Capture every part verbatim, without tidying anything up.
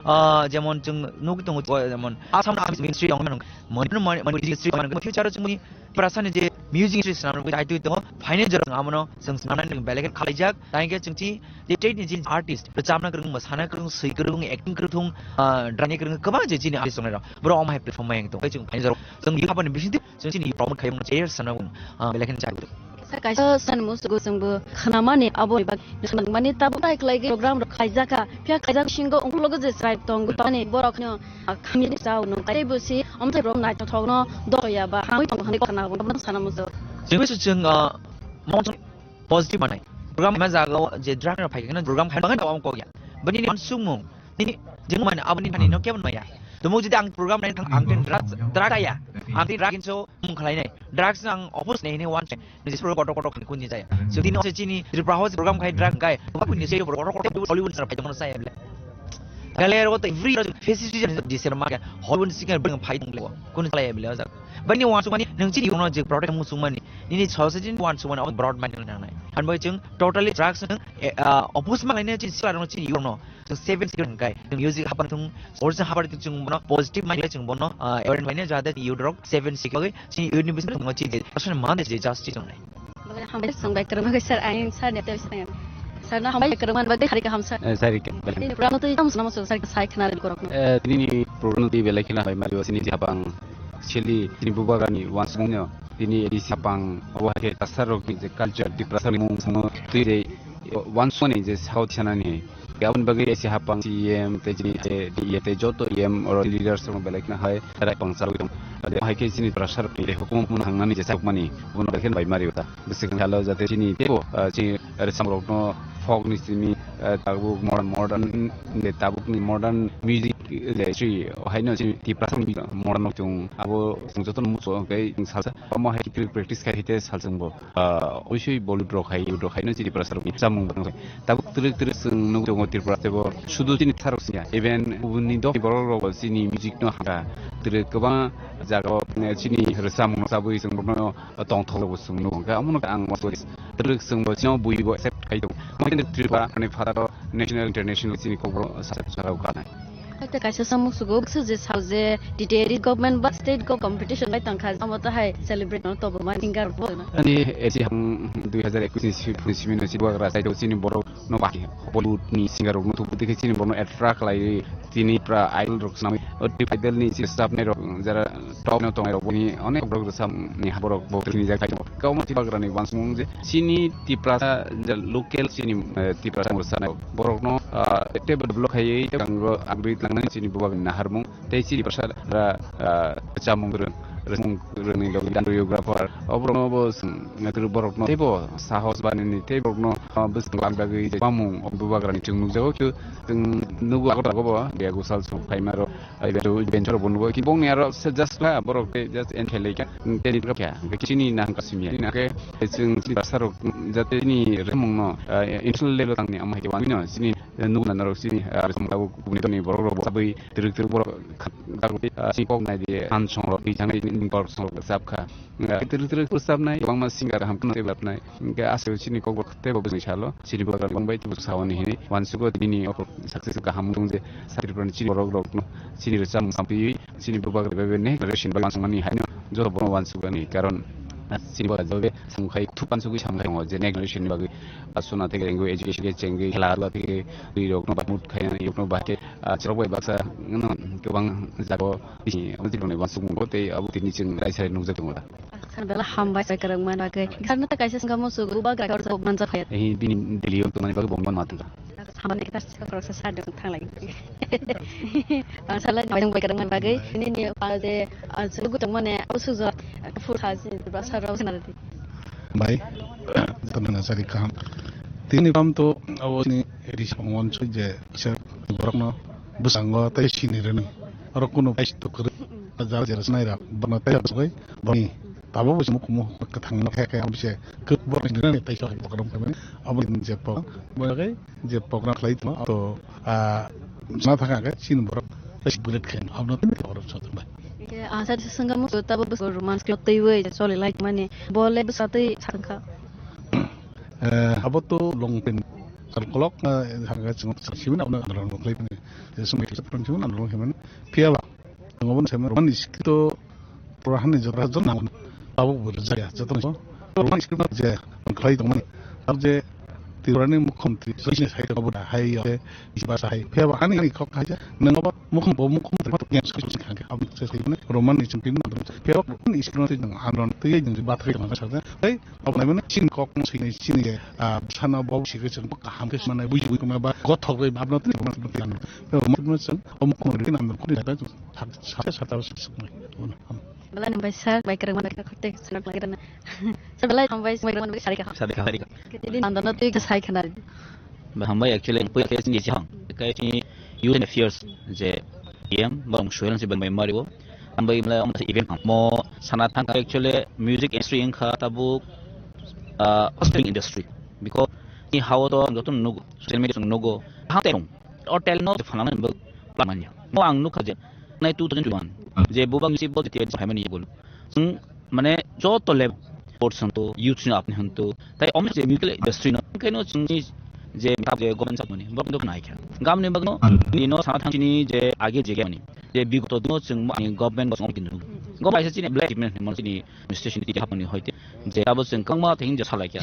Ah, jemon chwng nugwi tongo, jemon Assam Army Ministry tong mano, Manipur Army Ministry tong mano, future o chwngni Tiprasani je music industry swnam rwgwi daitwi tongo, phaini jora chwng abono chwng swnamnani belai khe khalaijak, tei khe chwng chi je state ni je artist, rwchapna kwrwng, mwsana kwrwng, swi kwrwng, acting kwrwng thung, ah, drama kwrwng, kwbang je chini artist tongnai rok, borok omo hai platform bai wng tong, tei chwng phaini jora chwng youth haphani bisingtwi chwng chini promote khai mano, che swnam, ah, belai khe chai. Kaisa san musugo chwngbo khnamani abo bai mani tabuk tai khlai program rok khaijak kha, phiya khaijak singo ungkulugo je chwrai tongo tani borok no, ah, khamini chao no tei bo si amtwi rok naithok no doya ba hamwi tongo hwnwi khna bo sana musugo. Chwngwi se chwng, ah, mong chwng positive manai. Program ma jaga o je drug rok phai khe program khai bagwi abo kok ya. Bani ni sumung. Nini jeng mani aboni thani no kebo maya. Tumo jodi ang program nai thang ang tin drug, drug aya. Ang tin drug inso mung khlai nai. Drugs ang opus nei nei wan chai. Nisi pro kotor kotor khani kunji jaya. So tini se chini Tripura house program khai drug khai. Ba kunji se kotor kotor Hollywood sar phai mono sai bele. Kale ro to every festival di ser ma Hollywood singer bring phai dong le. Kun khlai bele ja. Bani wan sumani nang chini kono je product mu sumani. Nini chao se chini wan sumani broad mind nang nai. An bai chwng totally drugs nang, eh, ah, opus ma nai ne chini sila no chini yono. Chwng seven second hwnkhe chwng music hapan thung, or chwng hapan thung chwng bono positive mind le chwng bono, ah, awareness bai jahate youth rok seven second bagwi chini youth ni bising thung chi de asal man de justice tongnai. Bagwi hambai chwng bai kwrwng bagwi sir, ang sir ni tei sir, sir no hambai kwrwng man bagwi hari kaham sir. Eh, sir ke, bale. Tini program twi tam sana musugo sir ke sai khna ri korok no. Eh, tini ni program twi belai khna bai mari wasini jabang sili tini bubagrani wansung no tini edi sapang obo hai ke tasar rok ni je culture Tiprasa ni mung sung twi de wansung ni je sao thana ni. Aboni bagwi ese hapang C E M tei chini, eh, D E tei joto E M oro leaders rok belai kheno hai rai pang chalwi tong. Ade hai khe chini Tiprasa rok ni hukumu mung hangnani je sakmani bono belai kheno bai mari uta. Bwswk halo jate chini teibo, ah, chini rwchapmung rokno folk ni simi, ah, tabuk modern, modern, de tabuk ni modern music, eh, industry haino chini Tiprasa rok modern rok chung abo chung joto no muchung khe salsa omo hai khe practice khai hite salsa bo. Ah, obviously Bollywood rok hai, Bollywood rok hai no chini Tiprasa rok ni chamung bang. Tabuk twrwk twrwk chwng nugwi tongo Tripura teibo sudu chini thar rok siya. Even ubuni dok borok rok bo chini music no hamkha. Twrwk kwbang jaga o, eh, chini rwchapmung no chabwi chwng bono tongthok rok bo chwng nugo. Hwnkhe omo no ang twrwk chwng bo chini bui bo accept khai tongo. Omo khe Tripura ni phataro national international chini kokborok sasak sasak kanai. Haikhe kaisa samung sugo, bwswk je sao je, D T A D government ba state go competition bai tangkha, amo ta hai celebrate no tobo ma singer bo no. Ani esi hang dui hazar ekush ni si-, ni simi no si bubagra sai to chini borok no ba Bollywood ni singer rok no tubu dikhe chini borok no attract khlai tini pra idol rok swnamwi o trip idol ni si staff nai rok jara top no tongnai rok bini onek borok rwchap ni borok bo tini jak khai tongo. Kau ma si bubagra ni wansukmung je chini Tiprasa je local chini, eh, Tiprasa mursa nai borok no, ah, tei bo develop khaiwi tei agri langnani chini bubagrani naharmung tei chini bwsa ra, ah, chamung rwng, rwng, rwngni logi choreographer oborokno bo chwng borokno teibo sahos banini tei borokno, ah, bwswng lam bagwi je bamung bubagrani chwng nukjago khe chwng nugo Agartala bo Beya Gusal song phaima rok. Ai, bench, bench rok bo nugo, ki bongni aro se just kha, borok tei just en khelai kha, tei ni kha, hingke chini nang kasimia, ni nang khe chwng chini bwsa rok jate chini remung no, ah, international level tangni ama hai khe wngwi no, chini, eh, nugo na norok chini, ah, tabuk kubuni tongni borok rok bo sabwi twrwk twrwk borok kha, ah, chini kok nai di, han song rok, twi changnai ni borok song rok chap kha. Ah, twrwk twrwk bwsapnai, kwbangma singer kaham kheno tei bwsapnai. Hingke aswk chini kok bo tei bo bwswng salo, chini bubagra bangbai tei bo saoni hinwi wansugo tini o success kaham wng je sa Tripura ni chini borok rokno chini rwchapmung samtwi chini bubagra bai bai next generation bai wansukmani haino joto bono wansukmani karon chini bubagra bai bai samung khai thup wansugwi samung khai tongo je next generation ni bagwi aswk na theke rengwi education khe chengwi khela dula theke twi rokno bai mut khainani rokno bai khe chwrok bai baksa no kwbang jago bisi omo tini rokni wansukmung tei abo tini chwng rai sai nukjak tongo da. San bela hambai sai kwrwng man bagwi. Sarno ta kaisa sengkha musugo bubagra khe orsa manjak phai. Ehi bini Delhi o tongmani bagwi bo man matwng kha. Saman ekta sengkha khoroksa sa dong thanglai. Ang salai bai dong bai kwrwng man bagwi. Nini pa je, ah, sugu tongmani usugo phur sa si ba sa rok na di. Bai. Tamna sari kaham. Tini pam to abo ni ri songwon sui je kisa borokno bwskango tei sini rwnwi. Oro kunu bai to kwrwi. Jara jera sinai rok bono tei rok sugwi boni tabuk bo chumuk kumu kwthang no khe khe abo se kwk borok ni nani tei sok borok khe abo ni je pok bo khe je program khlai tong to, ah, sana thang khe chini borok tei bullet khe abo no tei borok chot bai. Ke asa sengkha musugo tabuk bo romance khe tei wi choli lai mani bole bwsa tei thang kha. Eh, abo to long time kal kolok, eh, thang khe chwng simi na abo no rang khlai mani. Jesum kisa pran chun amrong hemen. Phiya ba. Ngobo se Roman script to pura hani jora jor nang. Abo bo jaya joto no. Roman script je khlai tongmani. Ab je Tripurani mukhyamantri sini sai to bo hai yo. Isi basa hai. Phiya ba hani hani khok hai ja. Nang ba mukhyam bo mukhyamantri to yang script khang ke. Ab se sai ne Roman ni chungkin. Phiya ba Roman script to nang amrong to ye jing bat khai ma sa. Hai. Obo naimano chini kok no sini chini, ah, sana bo sini chwng bo kaham khe swnamnai, buji buji tongma ba gothok bai mabno tini mabno tini ano. Mabno chwng omo kono ri namno kuni ri sa sa sa sa. Belai hambai sir, bai kwrwng mano kha khorte swnam lai rana. Sir belai hambai sir, bai kwrwng mano sari kha. Sari kha. Tini nandano twi sai khana. Ba hambai actually ang puya khe sini jahang. Kai sini youth and affairs je D M ba ang suel si ban bai mari bo. Ang bai mla ang event mo sana thang actually music industry wngkha tabuk, ah, hospital industry. Because ni hao to ang joto nugo, social media nugo. Ha te rong. O tel no phalana bo plan manya. Mo ang nukha je nai two thousand twenty-one. Je bubang si bo je phaimani yugul. Sung mane joto level sports hantu, youth ni apni hantu. Tai omni je musical industry no. Kaino chungni je, je government sabmani, bo kino nai kha. Gamni bagno, ni no sana thang chini je age je mani. Je bigoto dino chwng ani government bo chwng kini. Go bai sa chini black achievement mo chini administration ti hapmani hoite. Je abo chwng kangma thing je salai kha.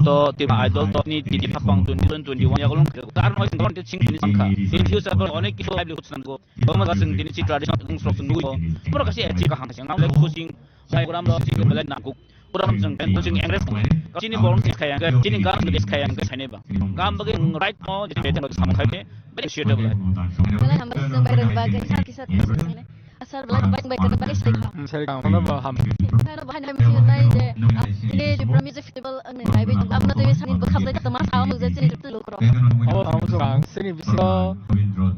To ti ba idol to ni ti ti hapang twenty twenty-one ya golong. Karon hoi chwng te ching ni sangkha. In future bo onek kisu livelihood sango. Bo ma chwng tini chi traditional thing sok chwng nugui. Bo kasi achieve kaham chwng. Ang le khusing. Sai program ro chini belai nangkuk. Program chwng pen chwng engres kong. Chini borong chini khayang ke, chini gam ke khayang ke saine ba. Gam bagi right mo, jadi bete bagi samung khaine, bete share bagi. Belai hambai chwng bai rwng bagwi, kisa kisa kisa kisa. Asar belai bai bai kata bagi sai kha. Hmm, sai kha, mana ba ham. Kana bahai nai misi nai je, ah, ini di promise festival ang nai bai, ang na tewe sanin bokap dai tama sa ang je chini tu lo kro. Oh, ang so ang sini biso,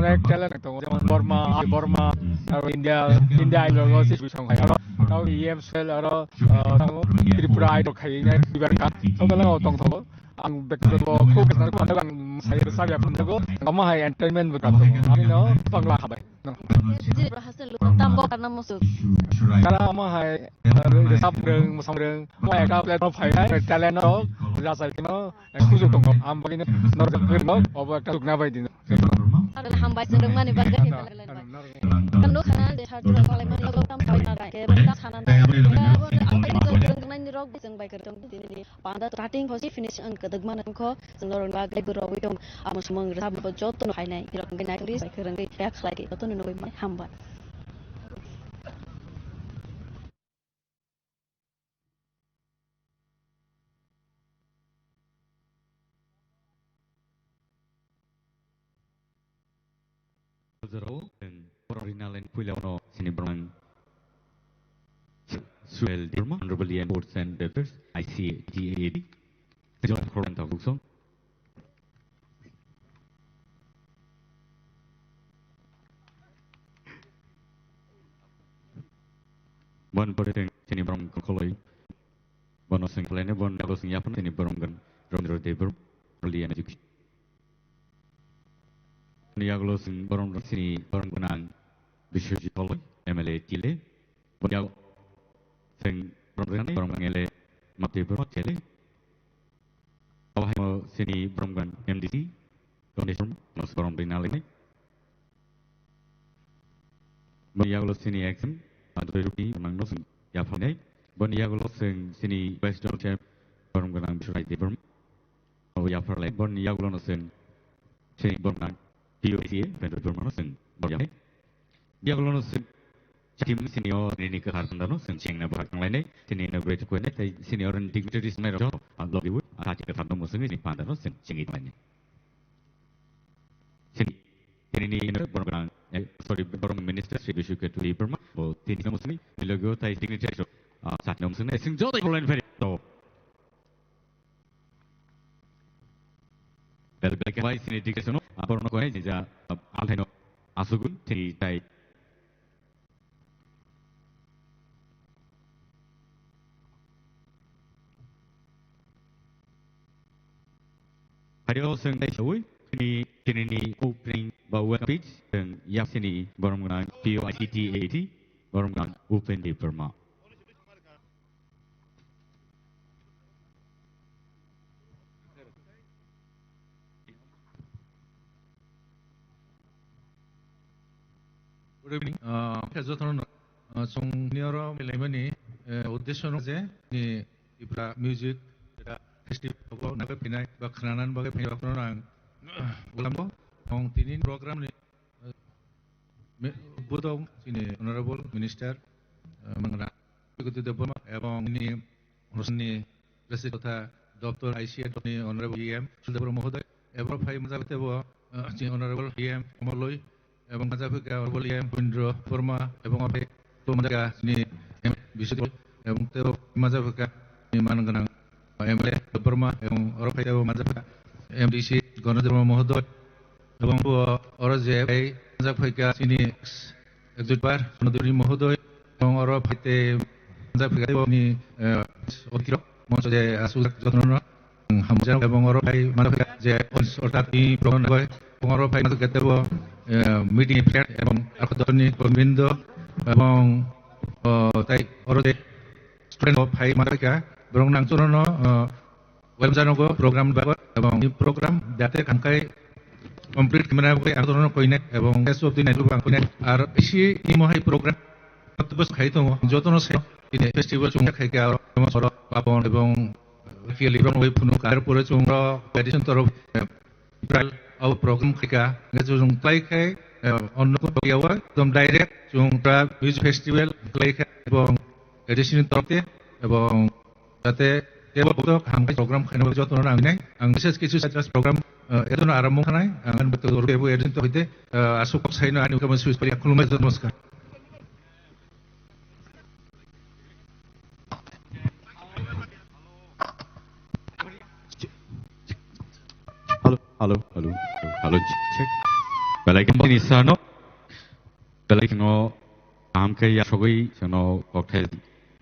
nek talent to, jemon Burma, Burma, aro India, India ai lo si bisong hai. Aro, aro E M Cell, aro, ah, tamo Tripura Idol khai nai, Tripura ka. Tamo lang tong tong. Ang bektigoto khub kesna ko ang sai sa ya pun ko. Amo hai entertainment bo ka to. Ami no bangla khabai. Tripura hasil lu tam bo karna musuk. Kara amo hai, eh, resap reng, musam reng. Mo ekta platform phai nai, talent no, rasa kino, eh, sujuk tong. Am bagini nor kir no, obo ekta sukna bai dino. Hambai chwng rwngmani bagwi. Kanu khana de har jora palai mani logo tam pai na rai ke ta khana na. Ang bai chwng rwngmani rok de chwng bai kwrwng tong dini. Panda starting phosi finish ang kwdwk mano kho chwng norok bagwi bwrwi tong. Amo swmwng rwchapmung joto no phainai rok nai turi bai kwrwngwi yak khlai joto no nugwi mani hambai. Jora o chwng borok rina line puila no sini borok ang Suel Debbarma, Honorable E M Sports and Affairs, I C A D A D, Jora Khorang Tabuk song. Bon pore teng sini borok kholoi. Bono swng khlainai, bon yago swng yaphano sini borok gan Rabindra Debbarma, Honorable E M Education. Boni yagulo chwng borom rok sini borom gwnang Biswajit Kholoi, M L A T L A. Boni yago chwng borom rok gwnang borom gwnang L A Mati Borma T L A. Abo hai mo sini borom gwnang M D C, Donation, nos borom rina lainai. Boni yagulo sini exam, adoi rukni nang no chwng yaphalnai. Boni yagulo chwng sini West Donor Chair borom gwnang Biswajit Debbarma. Abo yapharlai, boni yagulo no chwng sini bormnang P O I C A, Pendra Borma no chwng bor yaphai. Yagulo no chwng chatim sini o nini kwthar panda no chwng chengna bwkhak tanglainai, sini inaugurate khuinai, tei sini o dignitaries nai rok joto ang lobby wi, ang chatim kwthar no mwswngwi sini panda no chwng chengwi tanglainai. Sini, sini ni bormnang, eh, sorry, bormnang minister Sri Bishu Ketu Debbarma, bo tini no mwswngwi, bilogo tai dignitaries rok, ah, chatim no mwswngwi, chwng joto bormnang phai to. Bel bel khe bai sini dikhe sono, aporno koi, ja, althai no asugun, tini tai. Hario seng tai sawi, tini, tini ni opening ba welcome speech, seng yak sini borom gwnang P O I C T A T, borom gwnang Upen Debbarma. Good evening. Ah, khe jotono no, ah, chwng ni oro melaimani, eh, uddesho no je ni Tripura music, jeta festival o naiwi phainai ba khwnanani bagwi phainai rokno ang welcome khlaio. Ang tini program ni, eh, me-, budok chini Honorable Minister, eh, Mangra Jyoti Debbarma ebong ni Honorable Minister totha Doptor I C A ni Honorable E M Sushil Debbarma Mohodoy, ebong phai manjak tebo, eh, chini Honorable E M Komoloi, ebong manjak phai kha Honorable E M Pindro Debbarma, ebong phai manjak kha chini M Bishnu, ebong tebo manjak phai kha chini man gwnang M L A Debbarma, ebong oro phai tebo manjak phai kha M D C Ganesh Debbarma Mohodoy, ebong bo oro je phai manjak phai kha chini ex-, executive member Sonoduri Mohodoy, ebong oro phai te manjak phai kha tebo ni, eh, otiro moncho je asujak jotono no, ang hamjak ebong oro phai manjak phai kha je ons ortak ni program nagoi, ebong oro phai manjak phai kha tebo, eh, meeting ni president ebong arko dol ni program bindo ebong, oh, tai oro je student rok phai manjak phai kha borok nang jotono no, oh, welcome janogo program ni bagwi, ebong ni program jate khamkai complete khaimani bagwi ang jotono koinai, ebong rest of the night bo ang koinai. Ar bisi imo hai program joto bwswk khai tongo, jotono se tini festival chwng khai kha, oro Papon ebong K L rok bai phunuk, ar pore chwng rok tradition torof, eh, April o program khai kha, hingke chwng try khai, eh, onno ko yawo ekdom direct chwng tra music festival khai kha, ebong tradition torof te, ebong jate tebo bodo kaham khe program khaina bagwi jotono nangnai. Ang bises kisu just program, eh, edono arambo khanai. Ang ani bagwi tebo agent to hoite, eh, aswk kok saino ani kamo swis pari khulumai jotono namaskar. Hello, hello, hello, hello, check, check. Belai khe bini sano. Belai kheno kaham khe yasogwi chwngno kokthai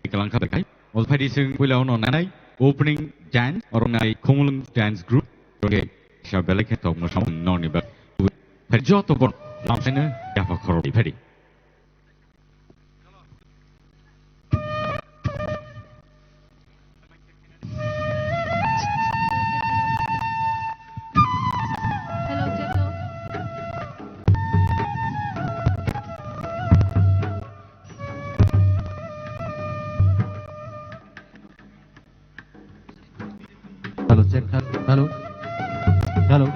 kwlangkha bai khai. O phaidi chwng puila uno nanai opening dance, oro nai Khumulwng dance group, rogwi sa belai khe tongmo samung noni bak. Phaidi joto bon lamsaino yapha khoro phaidi. Hello, check. Hello. Hello.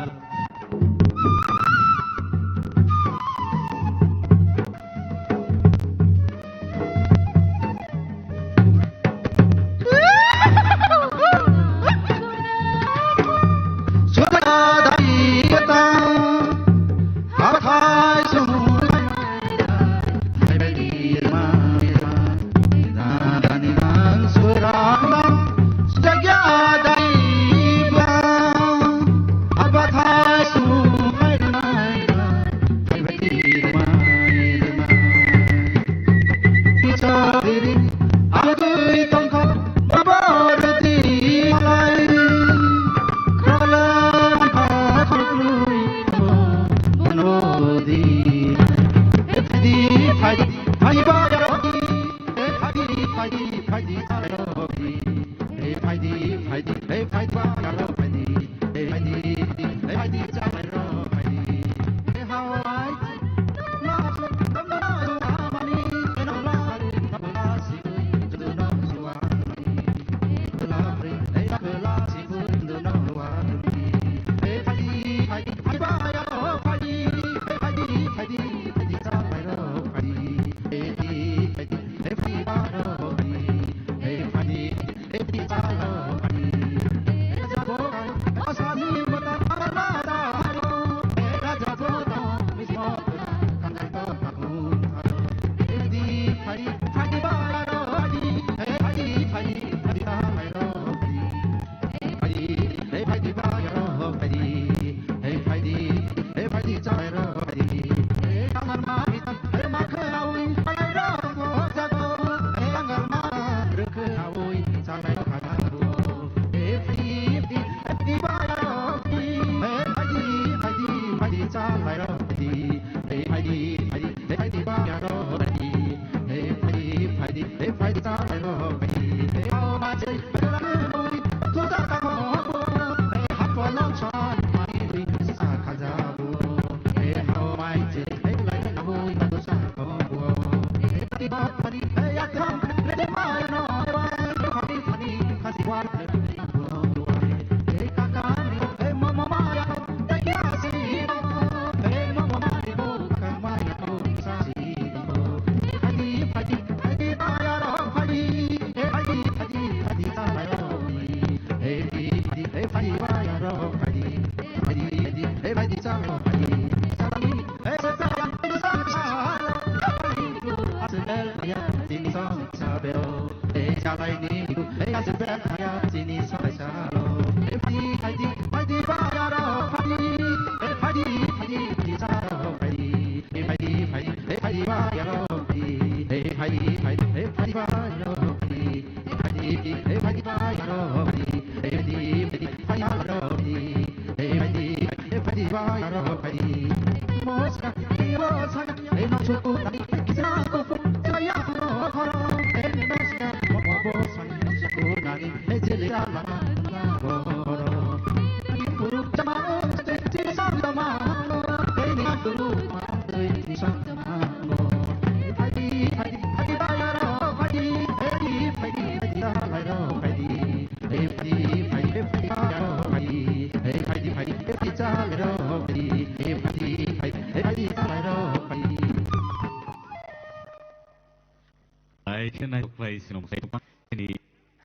Ai khe nai khlai sinong sai tongma ni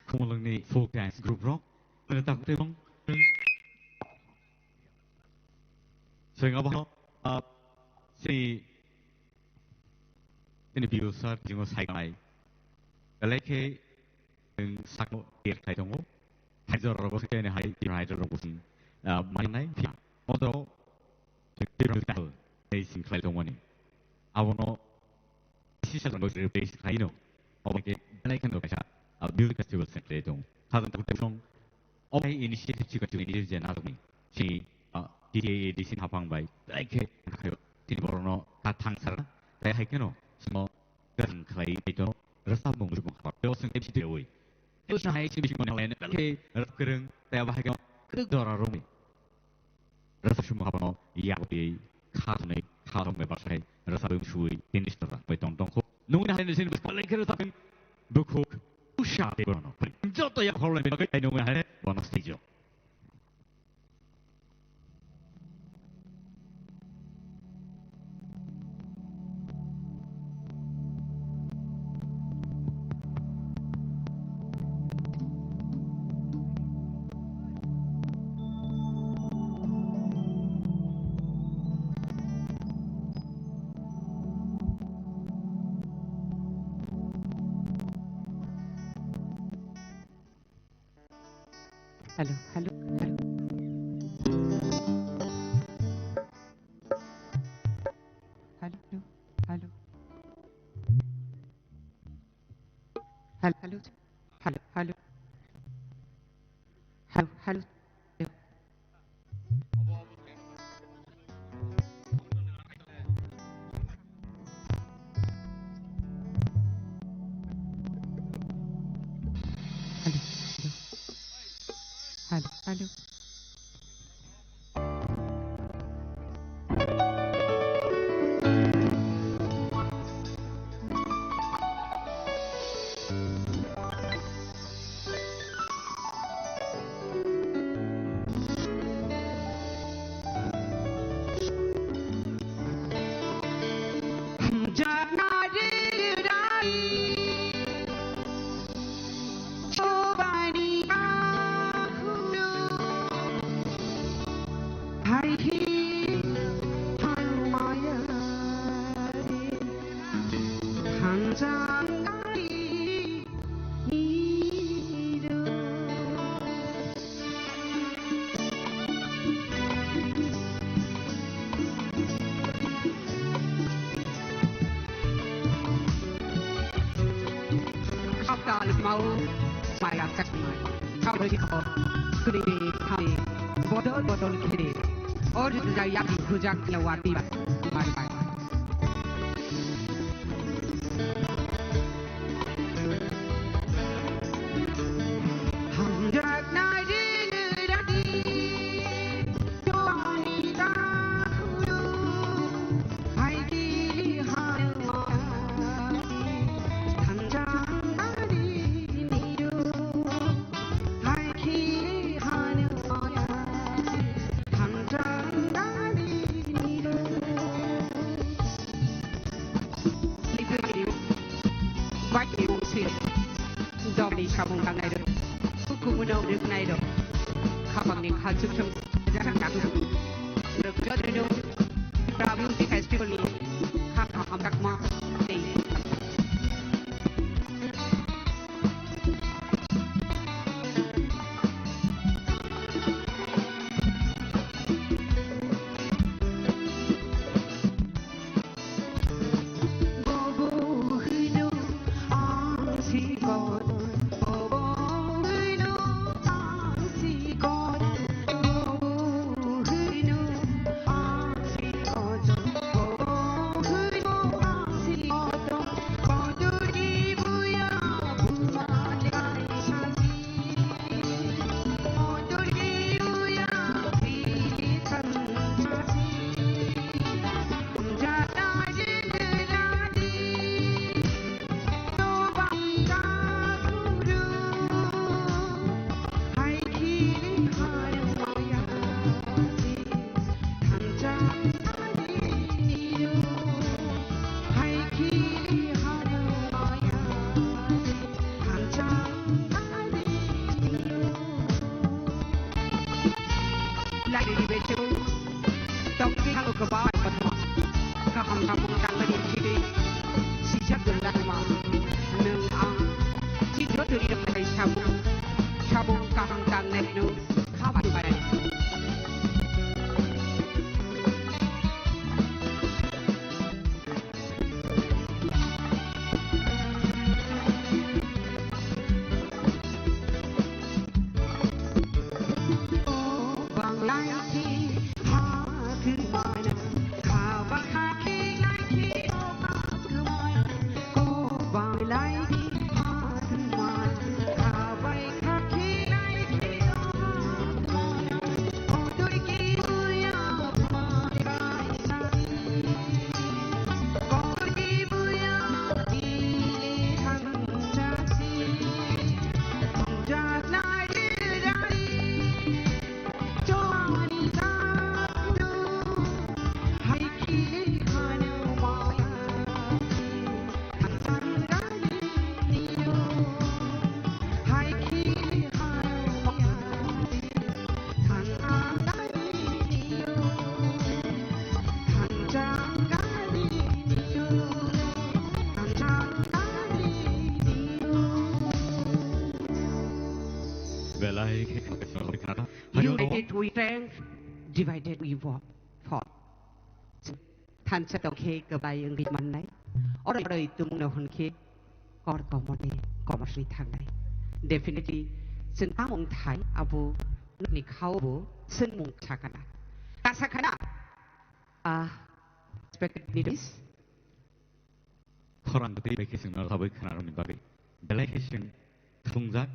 Khumulwngni folk dance group rok. Mene tak tei bong. Seng abo, ah, sini, sini biu sar jingo sai kanai. Belai khe Nwng sakno clear khlai tongo. Hai jora rogo khe hai Tipra Idol rok bosong, ah, mai nai phiya. Moto Tipra Idol tei sing khlai tongmani. Abono special language replace khlai no. Obo khe belai kheno kaisa, ah, music festival se khlai tong. Khajang tabuk tabuk song. Obo hai initiative chikon chikon initiative je na tongni. Chini, ah, T T A A D C haphang bai. Belai khe khayo. Chini borokno kha thang sara. Tei hai kheno simo Gajang khlai naito, rwchapmung rwchapmung hapar. Tei o chwng M C deui. Tei o chwng hai chwng bisi mani halai nai, belkhe rwchap kwrwng, tei abo hai khe kwrwk jora romwi. Rwchap swngmung hapano yago tei kha thwnwi, kha thwngwi bwsai rwchapmung sui, tini sitra bai tong tong kho. Nungni hai nai sini belkhe rwchap kwrwng bukhuk usha tei bono. Joto yak horlai bai nungni hai bono stage o. Hello, hello, hello. Hello, hello. Hello, hello. Hello, hello. Hello, hello. Hello, hello. Hello, hello. Sabda lwkmao maya kachmi. Sabda kiko. Kuni kami bodol bodol kiri. Or jaya hujak lawati. Bye bye. Paki wngsi. Dogni samung tangnai rok. Kukumuno rwknai rok. Khapangni kha chukchung. Jasak natung. Rwkjak rwno. Tribal Music Festival ni. Khap hamjakma. Tei. Lairiri bechung, tongki hango kebal kotor. Kaham samung tangan sidi, sijak gendang ma. Neng ang, sidro turi rok lai samung, samung kaham tangnai nu, khabai bai. Belai khe khna. United we stand, divided we fall. Thansa tong khe kwbai wngwi mannai. Oro oro tumungno hwn khe kor tomoni komoswi thangnai. Definitely, chwng tamo wng thai abo nokni khao bo swngmung sakana. Ta sakana? Ah, respected leaders. Khorang kwtwi bai khe chwngno sabwi khwnarokni bagwi belai khe chwng thungjak,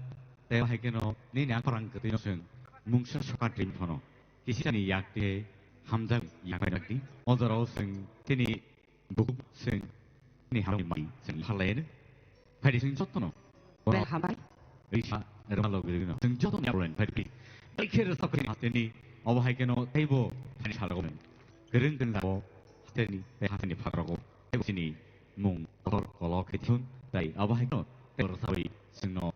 tei bahai kheno nini a khorang kwtwino chwng mungsa sokat rim phano kisisani yak tei hamjak yak bai nokdi. O jorao chwng chini bukhuk chwng chini hamni mai chwng pharlaiyano. Phaidi chwng jotono. Bai hambai. Risa rwma logi rwgwino. Chwng jotono yak line phaidi. Belai khe rwchapni hasteni obo hai kheno teibo thani salogo. Kwrwng kwrwng jabo hasteni tei hasteni phagrogo. Tei chini mung kotor kolok khe thun tei abo hai kheno tei rwchapwi chwngno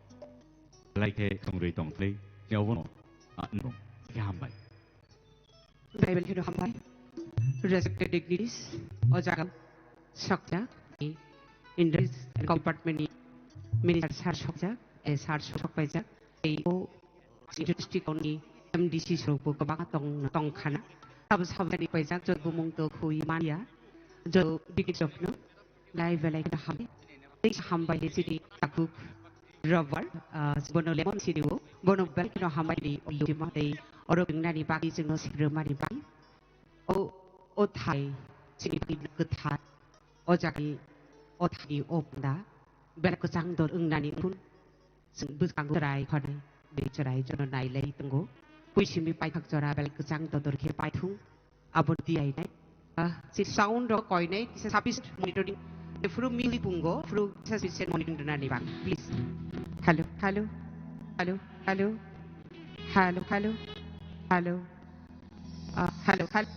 belai khe khwngrwi tong tei obono, ah, nung khe hambai. Belai belai kheno hambai. Respected dignitaries, o jaga sakjak ni Industries and Development ni Minister sir sakjak, eh, sir sok paijak. Tei o District ni M D C sorok bo kwbangma tong, tong khana. Sabo sabo ni paijak, jot bumung to khui manya. Jot bikit jokno. Lai belai kheno hambai. Tei hambai le chini takhuk Robert, ah, bono lemon sini o. Bono belai kheno hambai ni o yima tei oro wngnani bagwi chwngno sirwmani bagwi. O, o thai chini bagwi kwthar. O jagani, o thani o panda. Belai kwchang dor wngnani phun. Chwng bwskango chwrai khonai, bini chwrai jono nailai tongo. Puisimi paithak jora belai kwchang dodor khe paithung, abo diyainai. Ah, si sound rok koinai, kisa sufficient monitoring. Phuru music pungo, phuru kisa sufficient monitoring rwnani bang, please. Hello, hello, hello, hello. Hello, hello, hello. Ah, hello, hello.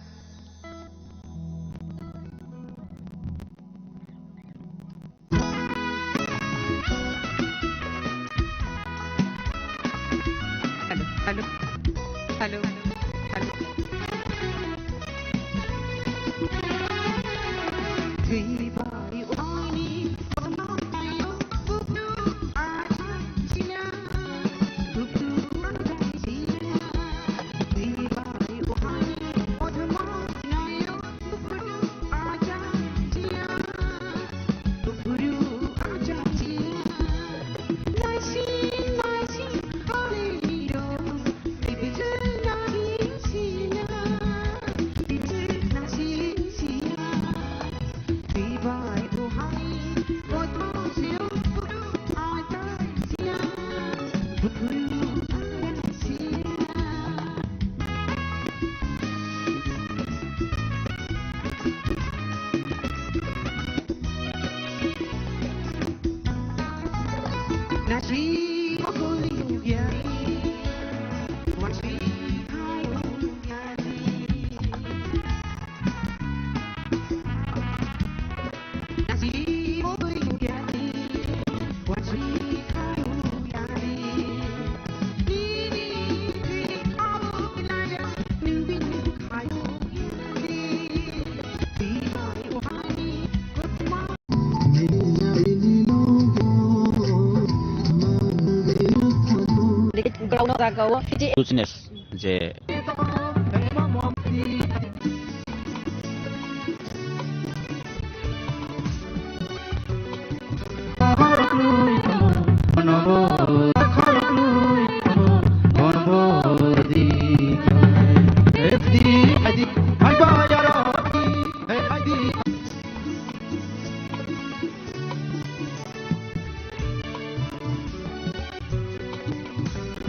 Business je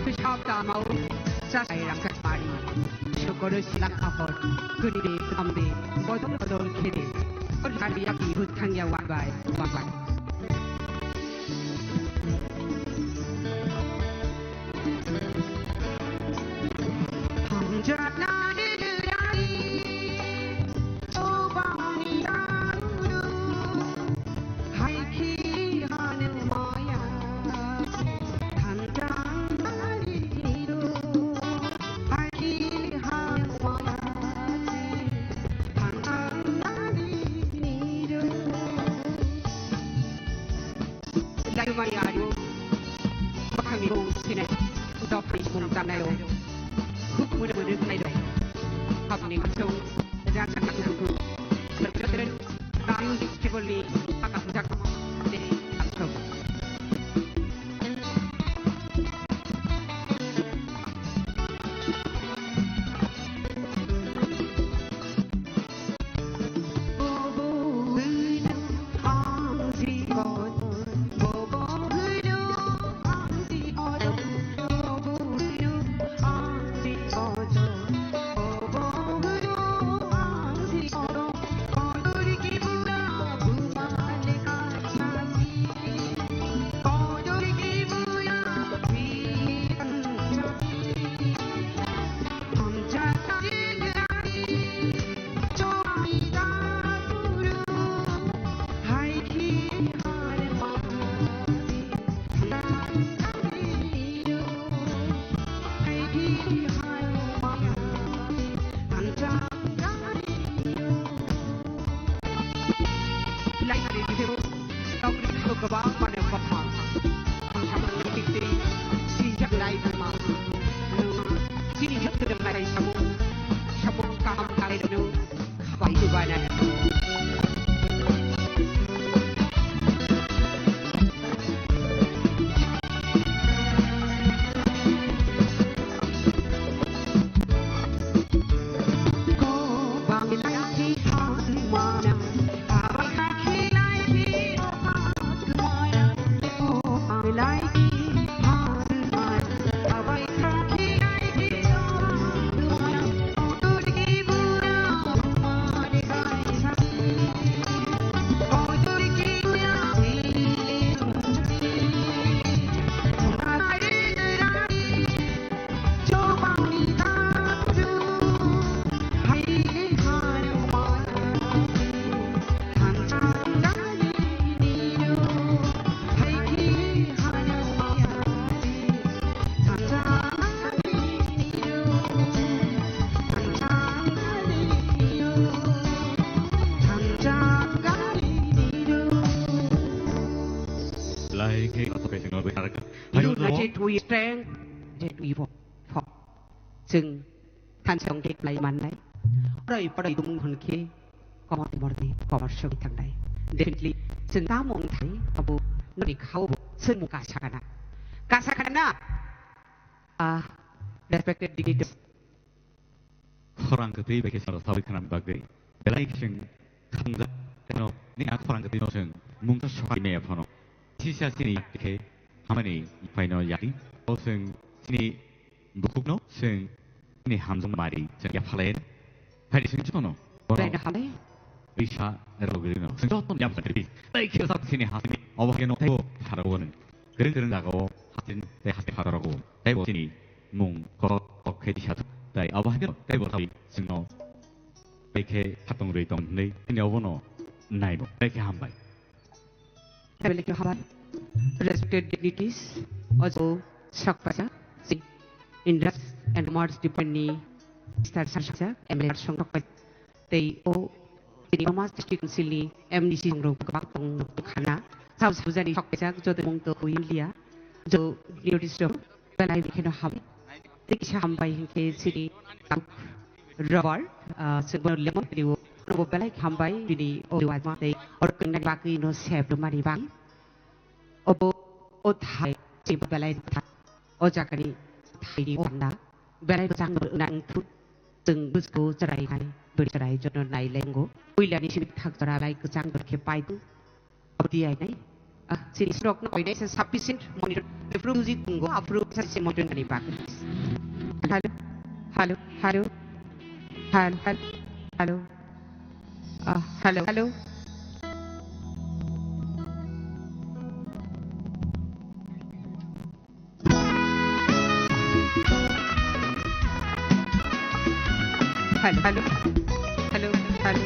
Khusap tamao chasai rangkha pari. Sokoro silak apor. Kuni de, kam de. Bodol bodol khede. Kor hari yaki hut khangya wabai. Wabai. Laimari ario, bakhangni bung sinai, dopni bung tamnaio, huk mune mune khlaio. Hapni kachung, rajak kuku, berjotren, Music Festival ni, akam jak, de, akam. Lai khe aswk khe singno bwtharkha. United we stand, that we walk. Chwng thansa wng khe khlai mannai. Poroi poroi tumung hwn khe komor komor ni komor sogwi thangnai. Definitely, chwng tamo wng thai, abo nokni khao bo chwng mung kasa kana. Kasa kana na? Ah, respected dignitaries. Khorang kwtwi bai khe salo sawi khna bagwi. Belai khe chwng khamjak, tei no ni a khorang kwtwi no chwng mungsa sohai maya phano. Sisa chini khe hamani phaino yadi. O chwng chini bukhukno chwng chini hamjwng mari chwng yaphalai. Phaidi chwng jotono. Belai no hambai. Risa rogwi no chwng jotono yaphalai. Belai khe sa chini hasini obo khe no tei o pharo wano. Kwrwng kwrwng jagao hasin tei hasin phataro o. Tei bo chini mung kok kok khe tisa thung. Tei abo hai khe tei bo sawi chwngno tei khe khatong rwi tong hwnwi chini obono naibo tei khe hambai. Tei belai khe hambai. Respected dignities, ojo sakpacha, si Industries and Commerce Department ni Mister Sarsakcha, M L A song sakpacha. Tei o chini Burma District Council ni M D C rok kwbang tong khana. Sabo sabo jani sok kaisa joto mung to India. Jo notice rok belai bikheno ham. Tei kisa hambai hinkhe chini Robert, ah, chwngbo lemon kiriwo, nobo belai hambai bini o wajma tei oro kwngnani bagwi no sep rwmani bagwi. Obo o thai chini belai thai, o jagani thaini o panda belai kwchang rwna wngthun. Chwng bwskango chwrai nai, bwrwi chwrai jono nai lengo. Puilani simi thak jora belai kwchang rwkhe paithung. Abdi ai nai. Ah, chini srok no oinai sa sufficient monitor. Befru music bungo, afru sa se monitor nani bak. Hello, hello, hello. Hello, hello, hello. Ah, hello, hello. Hello, hello, hello, hello.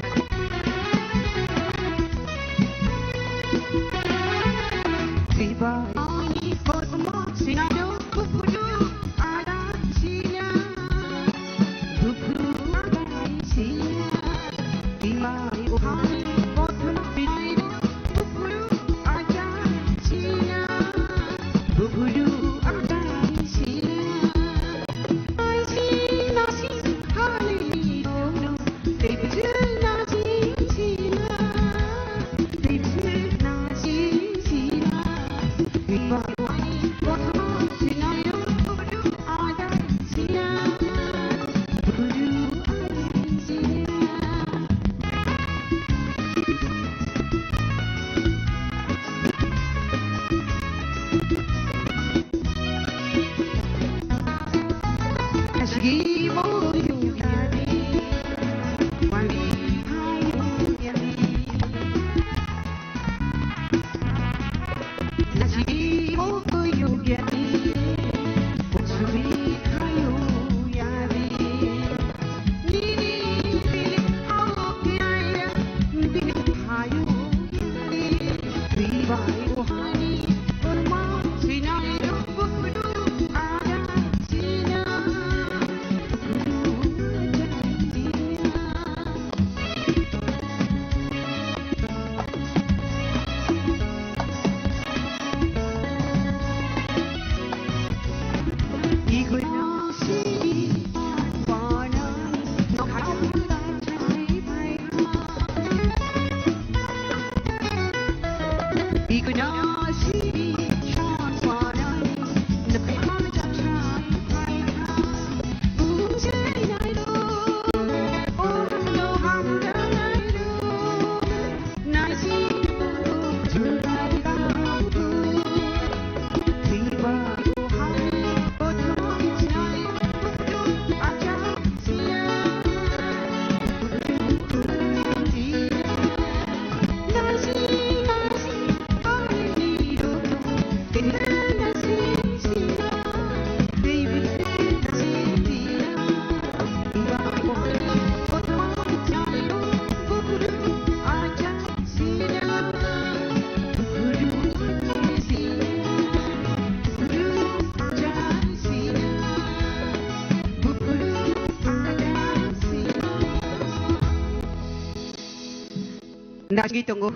Nagwi tongo,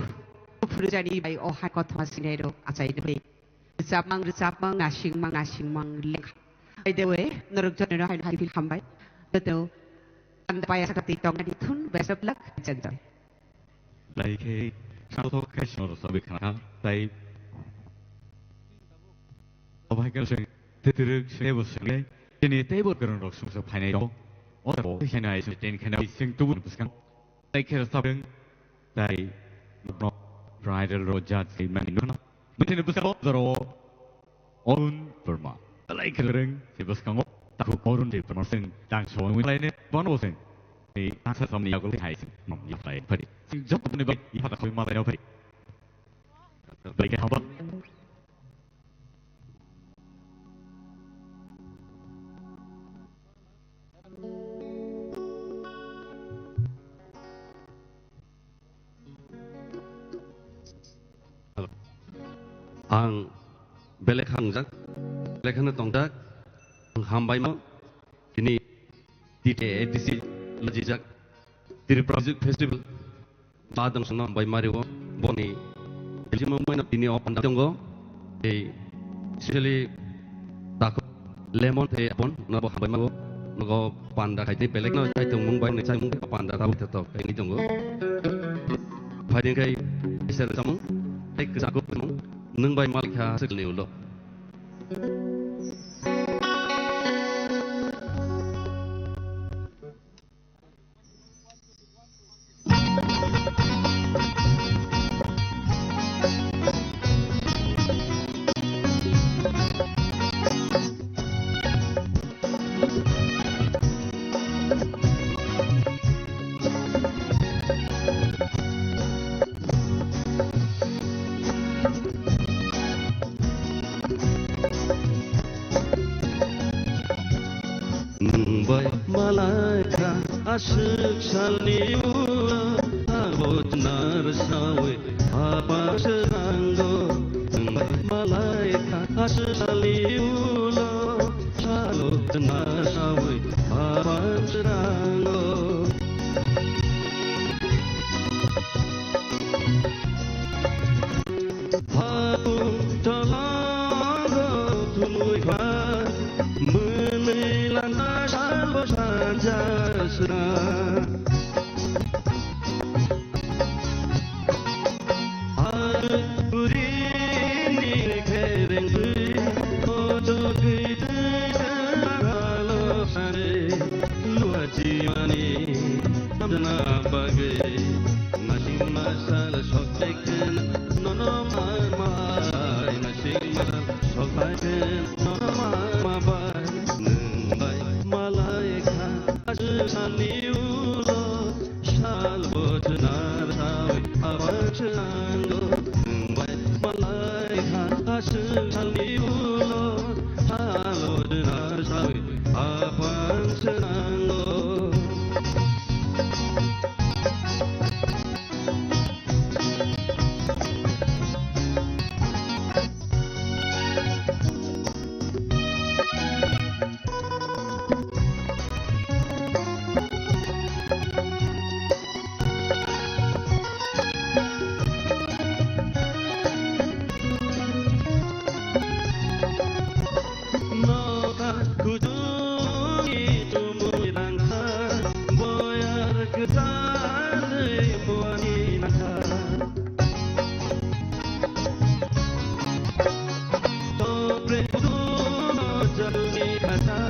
phuru jani bai o hai kothoma sinai rok achai nai. Rwchapmang, rwchapmang, nasingmang, nasingmang, lengkha. By the way, norok jotono haino happy hambai. Joto, anda paya sakati tongani thun, best of luck, enjoy. Lai khe, khathok khai swngo rwchapwi khna kha, tai. Obo hai khe swng, twitrwk swngbo swngwi, chini teibo kwrwngrok swngsa phainai tongo. O jaga o khe hai no hai swng ten khe no swng tubu ni bwskango. Tai khe rwchapdwng, tai nokno bridal rok jat khe mani nukna. Bwthaini bwskango jora o Arun Verma. Belai khe kwrwng se bwskango takhuk Arun Debbarma swng tang songwi laine bono bo swng. Ni tangsa samni yago hai swng nom yaklai phari. Swng jok ni bai i phata khoi ma laino phari. Belai khe hamba. Ang belai kha wngjak, belai kheno tongjak, ang hambai ma tini T T A D C lajijak Tripura Music Festival. Ba dang swnam bai mari o boni belai ma mai na tini o panda tongo. Tei especially takhuk Lemon tei apon nobo hambai mago. Nogo panda khai tei belek no chai tongmung bai nai chai mung panda tabuk thetok kai ni tongo. Phaiding khai isar samung tei kwchak kuk samung nwng bai malik kha aswk ni ulo. Nwng bai malai kha aswk salni ulo, abo chwnar sawi apang srango. Nwng bai malai kha aswk salni ulo, abo chwnar sawi apang srango. Hapung tolongo thumui kha, mwnwi lana salbo sanja sra. Ar purini kherengwi, ojogwi tei galo sare, luachi mani, amjana bagwi. Masing masal soklaiken nono mama bai, masing masal soklaiken nono mama bai. Nwng bai malai kha aswk salni ulo, sal bo chwnar sawi apang srango. Nwng bai malai kha aswk salni ulo, sal bo chwnar sawi apang srango. Nokha kuchungni tumui rangkha, boyar kwchanwi muani nangkha. Topre kuchungno jalni khata,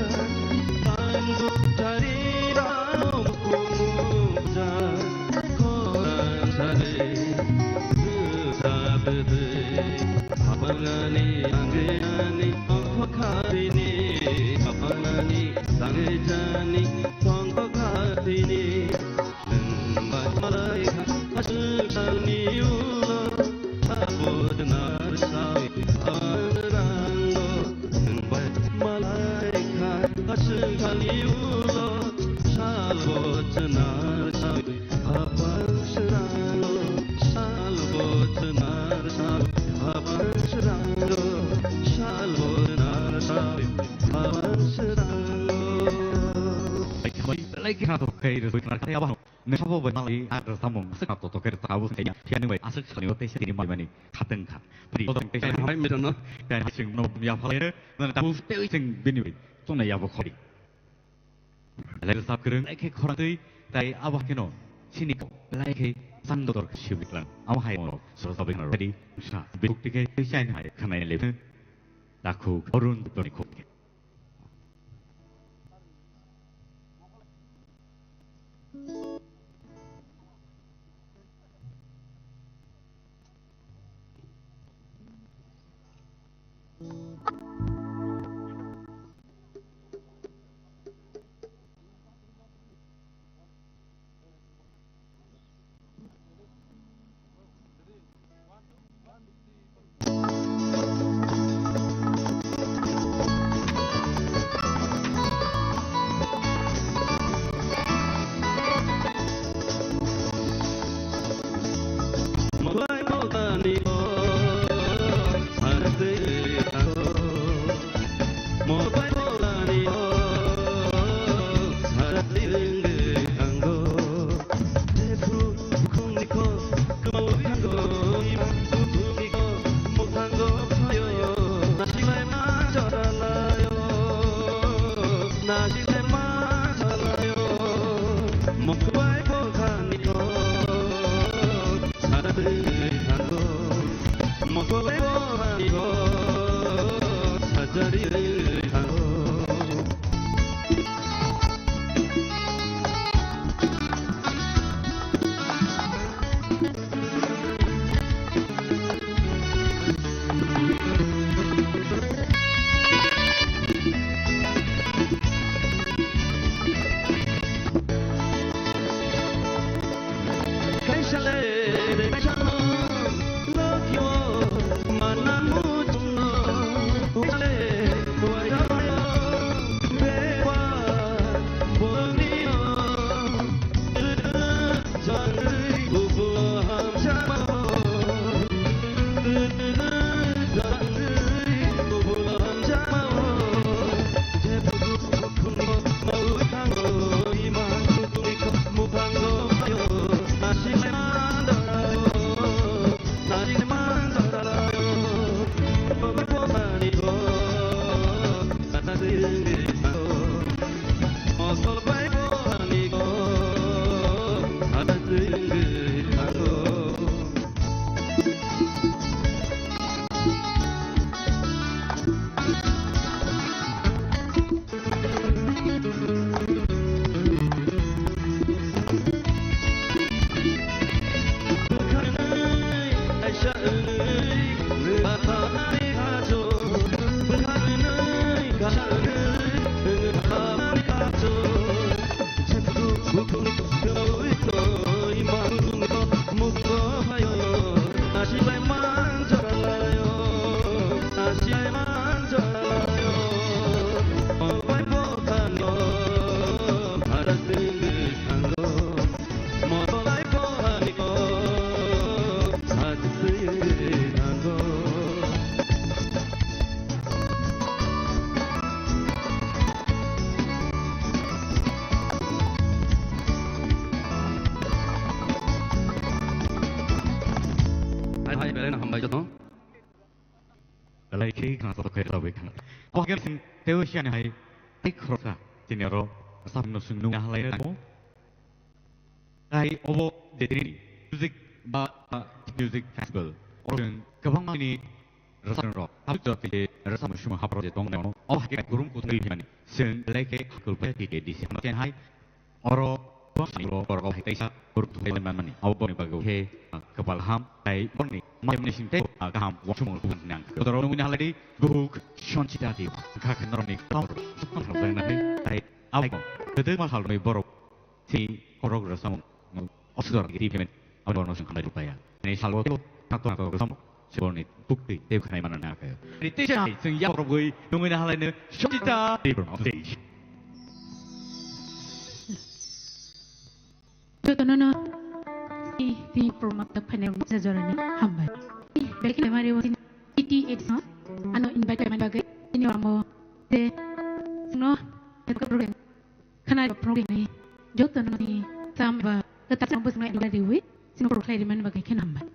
tangbo tari rao kumuja, khorang sare, rwchap rwtwi, apangani, angani, Khotini, aphanani, sangjani, tongkha khotini. Nwng bai malai kha, aswk salni ulo, sabo chwnar sawi, ang rango. Nwng bai malai kha, aswk salni ulo, sabo chwnar sawi. Hapang srango, sal bo chwnar sawi. Hapang srango, sal bo chwnar sawi. Hapang srango. Belai khe kha to khai rwsoi khwnar kha abo. Nwng sabo bai malai ar samung aswk kha to to khe rwsa abo sai ya. Phiya nwng bai aswk salni o teisa tini malai mani khatang kha. Pri to teisa hai merono. Tei hai sing no ya phalai no. Nwng ta bu tei sing bini bai. Chongnai ya bo khori. Belai rwchap kwrwng, belai khe khorang twi, tai abo hai kheno chini belai khe chang doktor khe sibwi tlang. Amo hai rok soro sabai khna rw di, sa bikuk tikhe twi chaini hai khwnai le. Takhuk Arun Diptoni khuk. Hai, hai, belai no hambai joto. Belai khe khna joto khe rwui khna. Bo hagen sing teo siani hai, tei khoroksa, tini oro, sap no sung nung halai ramo. Tai obo je tini music ba, ba music festival. Oro chwng kwbangma ni rwchapmung rok, tabuk jora tei rwchapmung sumung hapro je tong nai. Obo hai khe kurum kuthai himani. Chwng belai khe hakul bai T K D C hano ken hai. Oro bwsani borok hai kaisa kurum kuthai manmani. Abo boni bagwi khe, ah, kwpal ham tai boni mai mani sing tei, ah, kaham uansukmung kubun nang. Kotor nungwi halai di Buhuk Sanchita Debbarma. Kha khe norokni kau sukma thang jang nai tai abo kwdwma salrokni borok si korok rwchapmung. Osudar giri payment, abo borno song khambai rupaya. Ni salbo kebo, nakto nakto rwchapmung. Siborni bukti tei khanai manna nang khayo. Ni tei sai, chwng yakrok gwi, nungwi na halai no, Sanchita Debbarma on stage. Jotono no, i, i program tak phainai rok sajorani hambai. I, belai khe mari o, T T H no, ano invite mani bagwi, ini amo, de, no, program. Khwnai rok phunuknai jotono ni sam ba kwtal sam bwswkno eduka riwi sino phuru khlai rimani bagwi khe hambai.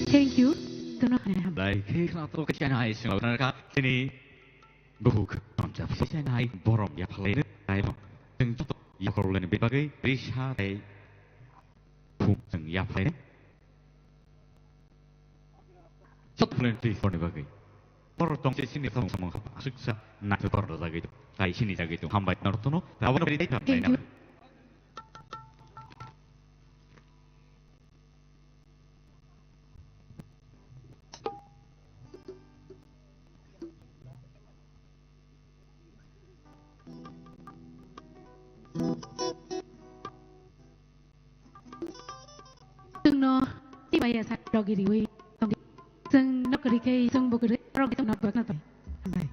Thank you. Tono hambai. Lai khe khna to khe chana hai sing la ka tini bukhuk tonjak si chana hai borom ya phalai ne tai mo. Teng joto ya khorle ne bagwi risa tai. Khum chwng yaphlai. Chok phlai twi porni bagwi. Borok tong se sini samung samung hap aswk sa naithotok rwjagwi tong. Tai sini jagwi tong. Hambai norok tono. Abono beri dai thanai na. Chwngno tei bai ya sak logi riwi tongdi. Chwng nok kwrwi khe chwng bo kwrwi, norok bai tongno bwkha tong. Hambai.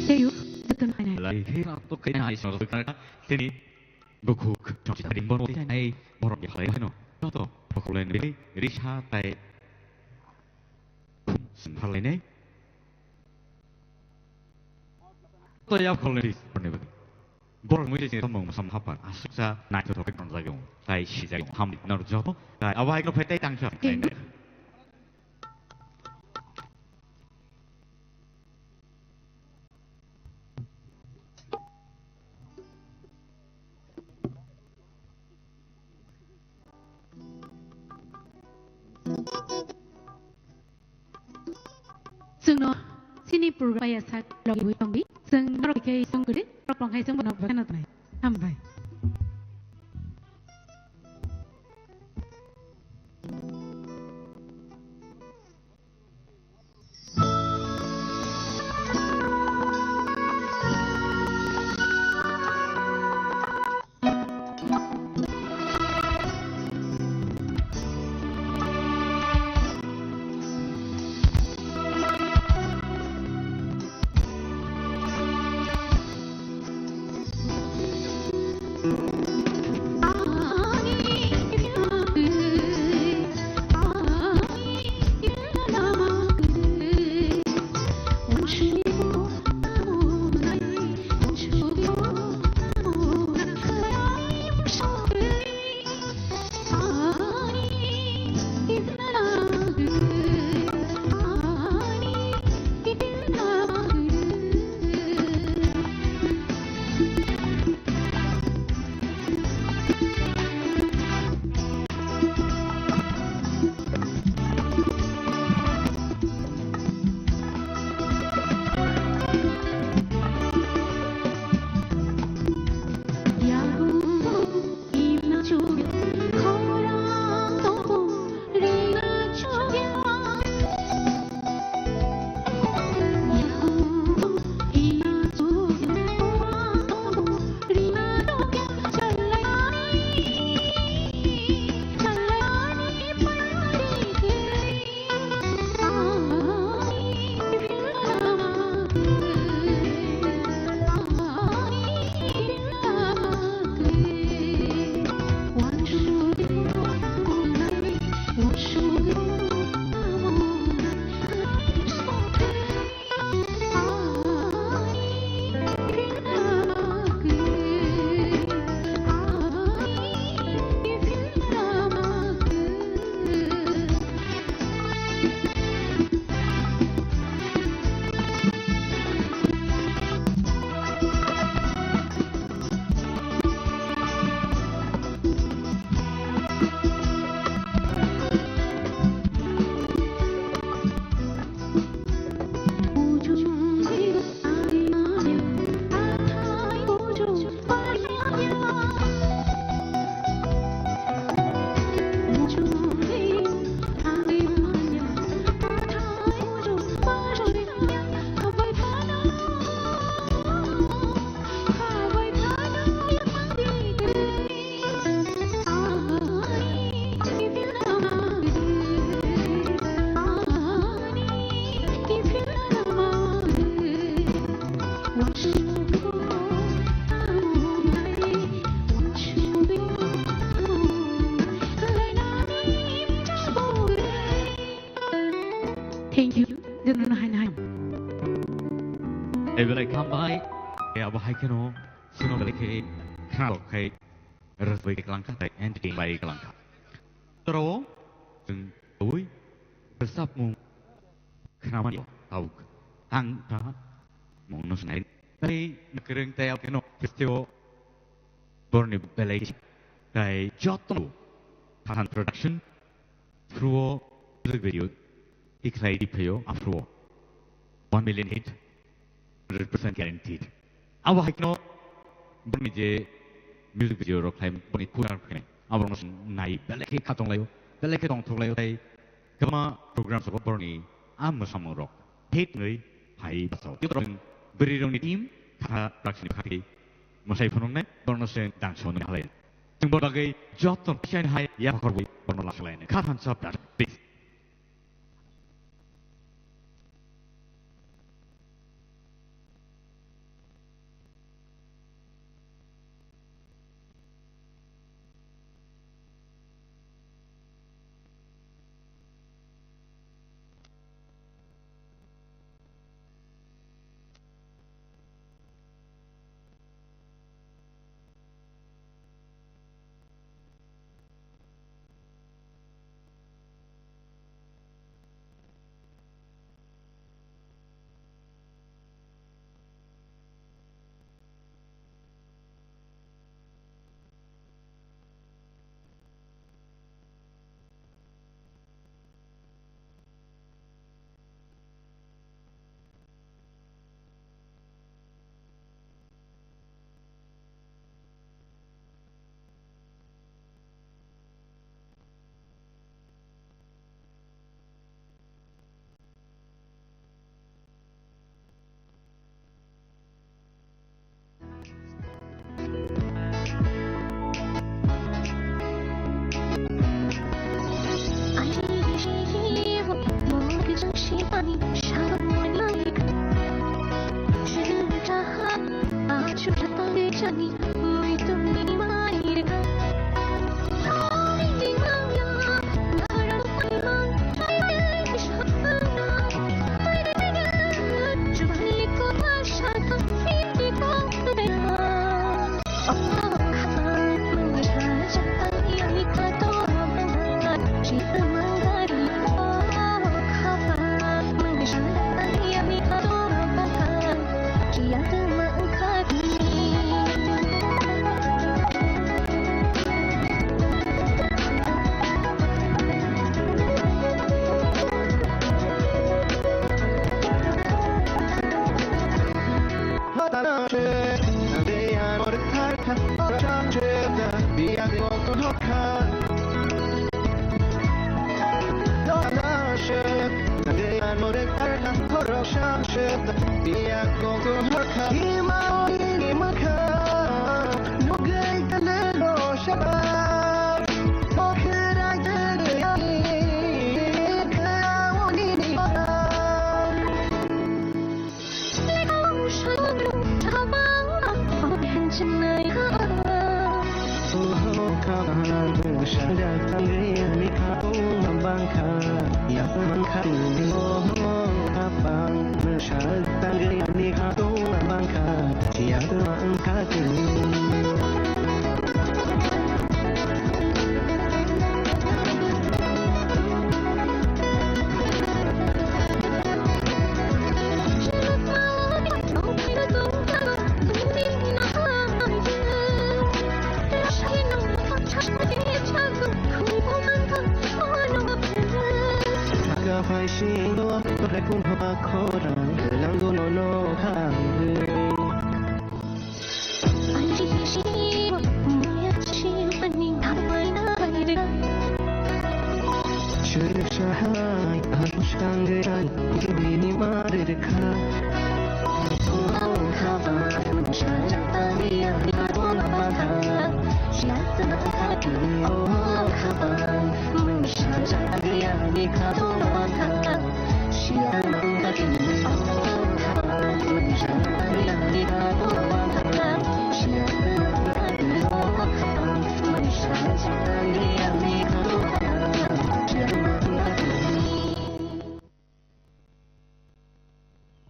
Tei, jotono phainai. Lai khe ang tok khe nai song rok kha tini bukhuk chongchi tadi borok tei nai borok ya lai no. Joto bukhuk lai ni risa tai sing phalai nai. To ya khol ni borok ni bagwi. Borok mui tei tongmung sam hapar aswksa naithothok khe tonjak yong. Tai sijak yong. Hamdi nor joto. Tai abo hai no phai tai tangsa. Thank you. Chwngno chini program ya sak logiwi tongdi. Chwng norok khe song kwrwi, norok tong hai chwng bono bwkhano tongnai. Hambai. Hambai, abo hai kheno, sino belai khe, khna rok khai, rwchapui khe kwlangkha, tei entertain bai kwlangkha. Torao, chwng twi, bwsapmung, khnamani tabuk. Ang ta, mungno sinai. Tei, kwrwng tei abo kheno, festival, borni belai, tei, joto, Thahan Production, Phruo music video tikhlai di phaio aphruo one million hit, hundred percent guaranteed. Abo hai kheno boni je music video rok khlai boni punar khe abo no nai belai khe khatong laio, belai khe tongthok laio tei kwbangma program rok borni a mwsamung rok hit wngwi phai basao. Tei borok bwrwi rokni team kha production ni khatwi mwsai phunuknai borno se dance ni halai. Chwng bo bagwi joto kisa hai ya khorwi borno lakhwlaini. Kha thansa production, please.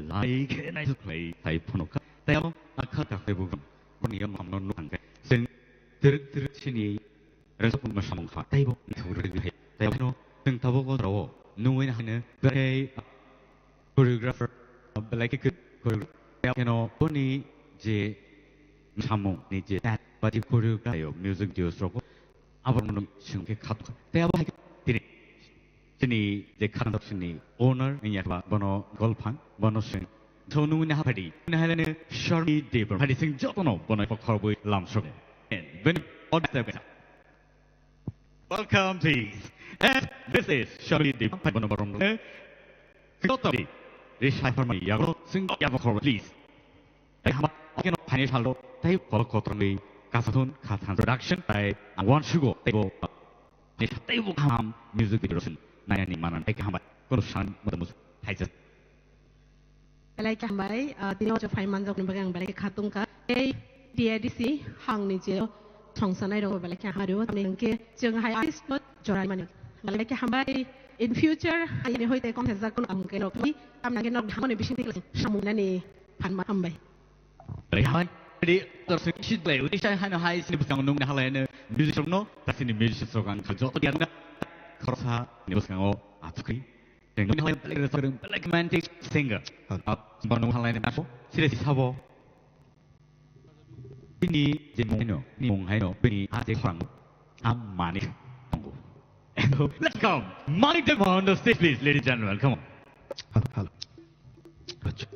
Lai khe naithok khlai phai phunukha. Tei abo akha kakhai bugrang. Boni yom hamno nuk hangkai. Seng teruk teruk sini resok pun masamung kha. Tei bo nithok rwgwi hai. Tei bo no seng tabuk o rao. Nungwi na haino. Berai choreographer. Belai ke choreographer. Tei bo no boni je samung ni je tat. Ba je choreographer yo music videos rok. Abo no seng ke khat. Tei abo hai tini. Chini je khandok chini owner, wngya khe ba bono golphang, bono swng. So, nungni haphadi, nungni hailani Sharmi Debbarma. Haidi sing jotono bono khorobwi lamsok. And when all the time. Welcome, please. And this is Sharmi Debbarma, bono borom. Joto di, Rishai Pharma yago, sing yabo khorobwi, please. Tei hama, keno phaini saldo, tei kol kotorni kasathun khathan production, tei ang wansugo, tei bo Ni tei bo kaham music video rwsong nainani manan tei kaham bai kono san mata musu thaisa. Belai khe hambai, ah, tini o phai manjak ni bagwi ang belai khe khatung kha. Tei T A D C hang ni je songsanai rok belai khe hamari o, tamni hwnkhe chwng hai artist no jorai mani. Belai khe hambai, in future ani hoi tei kong sajak kono ang khe rok ni, tamni hwnkhe nok hamani bising tei samung nani phan ma hambai. Rehai, ready, tor sing isi dai, uni sai hano hai sini bwskango nungni halai no music rok no, ta sini music rok ang kha joto diyan da. Khorsa ni bwskango athukri. Tei nungni halai belai rwchap rwng, belai romantic singer. Hal. Ah, ba nung halai no naso, sire si sabo. Bini je mung haino, bini mung haino, bini a je khorang, am mani tongo. And let's come, Manik Debbarma on the stage, please, ladies and gentlemen, come on. Halo, halo. Acha.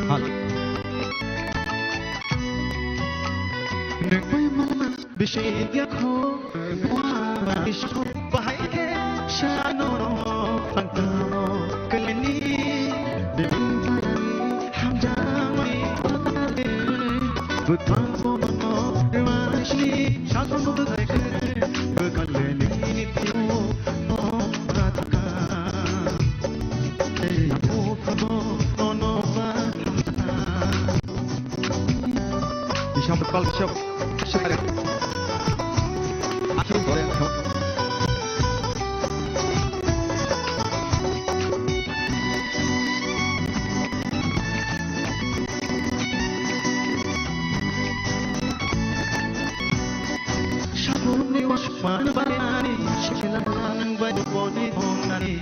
Hal. Nungbai mama bisi yakho, mama bisi bahai khe sano pantano keleni bebin hamjamai kotale butang bono rwasi sakon butang khe kaleni tio o prataka. Ei apo phabo nono ba. Bishop, Bishop, Bishop. Akhir goreng. Sabuni waspan bani, silang bani boni bongani.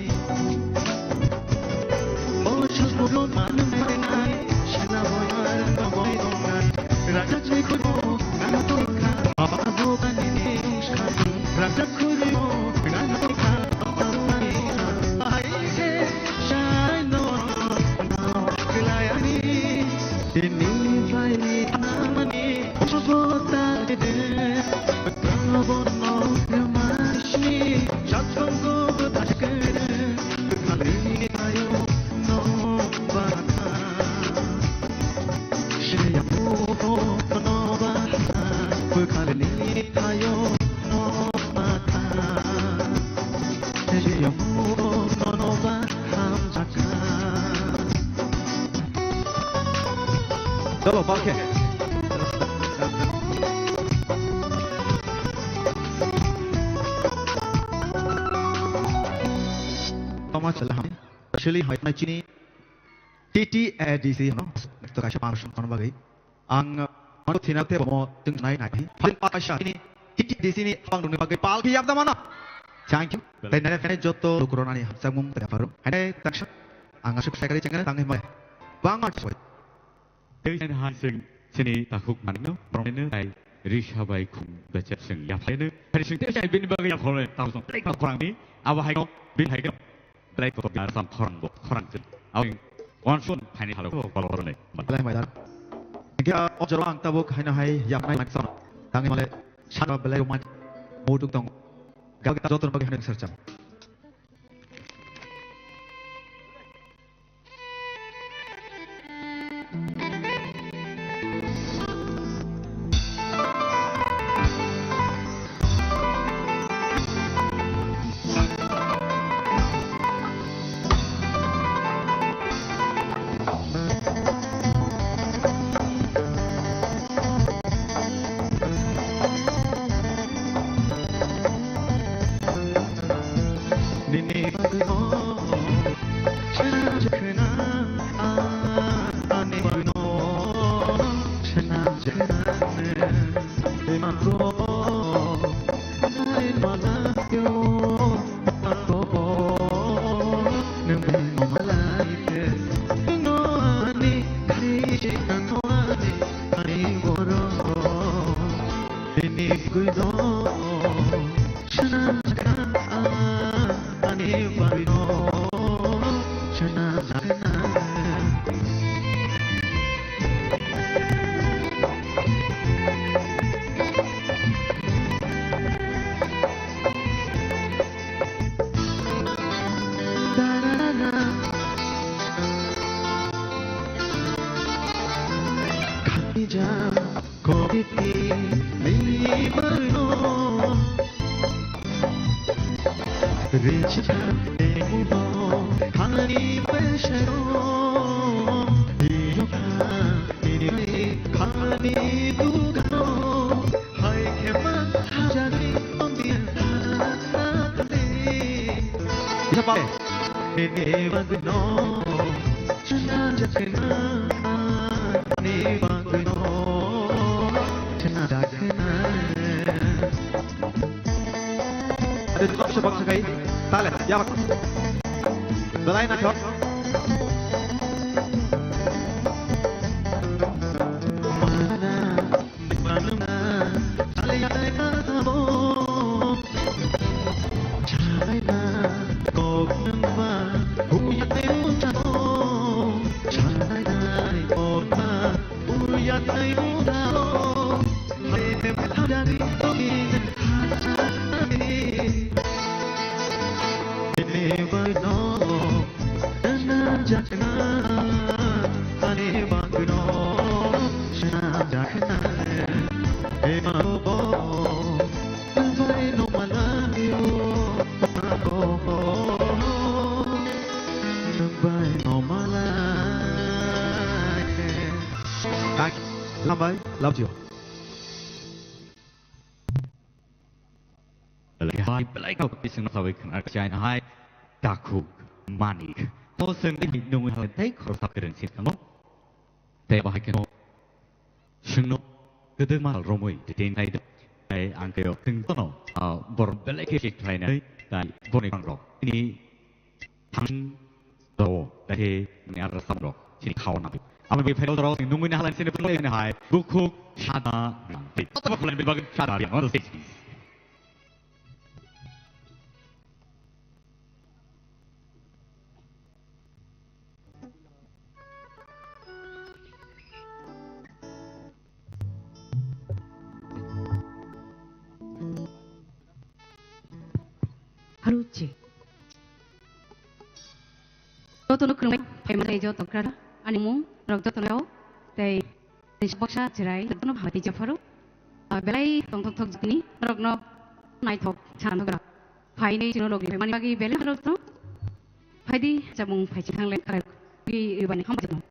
Chalo, balkhe. Tama chale ham. Chili hai na chini. T T A D C no, to kaisa pang sung kono bagwi. Ang, uh, mano thina te bomo chwng nai nai. Phal pa kaisa ini T T A D C ni pang rungni bagwi pal ki yapda mano. Thank you. Tei nai nai joto lukurok nani hamjakmung tei yapharu. Hai nai taksa. Ang asuk sai kari chengana tangwi mai. Bang ma choi. Tei sen hai sing sini takhuk manno, promeno tai risa bai khum bechak sing yaphaino. Hari sing tei sai bini bagwi yaphaino. Tau song tei khorang ni. Abo hai no, bin hai no. Belai kotor binar sam khorang bo, khorang chwng. Awing wan sun phaini halok ko balo rone. Belai maidar. Hingke, ah, o jora ang tabuk haino hai yapnai maksam. Tangwi male saka belai ruma mutuk tong. Gal kita jotor bagi haino sercham. Nini bagwi no swnam jakhna, ani bagwi no swnam jakhna, emang ko nai malak yo, emang ko nang bagwi no malai te, no ani khai se nang no ani, ani borok. Bini bwkui no swnam jakha, ani bagwi no swnam jakha. Khaija kobiti libarno. Richita temuno hani pesero. Iyokha ini hani dugano. Hai khema hajani tongi. Bisa pakai. Ini bagno. Swnam jakna, ani bagwino swnam jakna. Ade, tu kapsa baksa kai. Tale, ya bak. Belai na thok. Mana. Ani bagwino swnam jakna, ema bo nwng bai no malai o, ma bo nwng bai no malai. Thank you. Lambai, love you. Belai hai, belai kok pising no sawi khna chain hai, Takhuk Manik. To seng di nung hai tei khorsa kereng sit kamo. Tei bahai keno sengno kedek mal romoi detain hai de. Tei ang keo seng tono, ah, bor belai ke sik thlai nai, tei borni kang rok. Ini Thang do, dahi ni ar sam do, sini khao na. Ama bi phelo do, nungwi na halan sini phelo ni hai, bukhuk sada. Tata ba khulan bi bagin sada, on the stage, please. Haruchi. Jotono khulumbai phaima tei joto kra ani mung rok jotono tei baksa chirai jotono bhati japharo. Ah, belai tongthok thok jikni rokno naithok santhok gra. Phaini chino rok ni mani bagi belai rok to. Phaidi chamung phaichi thangle kharai bi ribani hambai.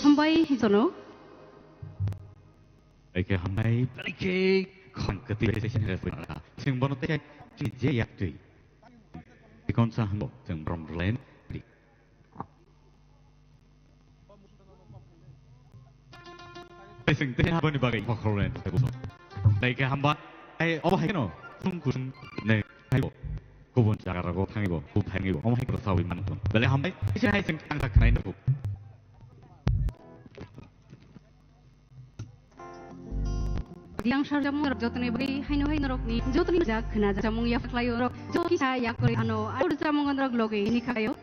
Hambai jono. Eke hambai, eke khang kati sing bono te sing je yak tui. Ikon sa hango sing brom len. Sing te habani bagai khokro len te buso. Eke hambai, obo hai no, tung kusung ne haibo. Kubun jaga rogo thangibo, kub thangibo, omo hai koro sawi manukun. Bele hambai, ise hai sing tang tak khnai nukuk. Yang sarjamung rok jotoni bri haino haino rok ni jotoni jak khna jamung ya khlaio rok jot kisa yak kori ano aro jamung rok logi ni khayo.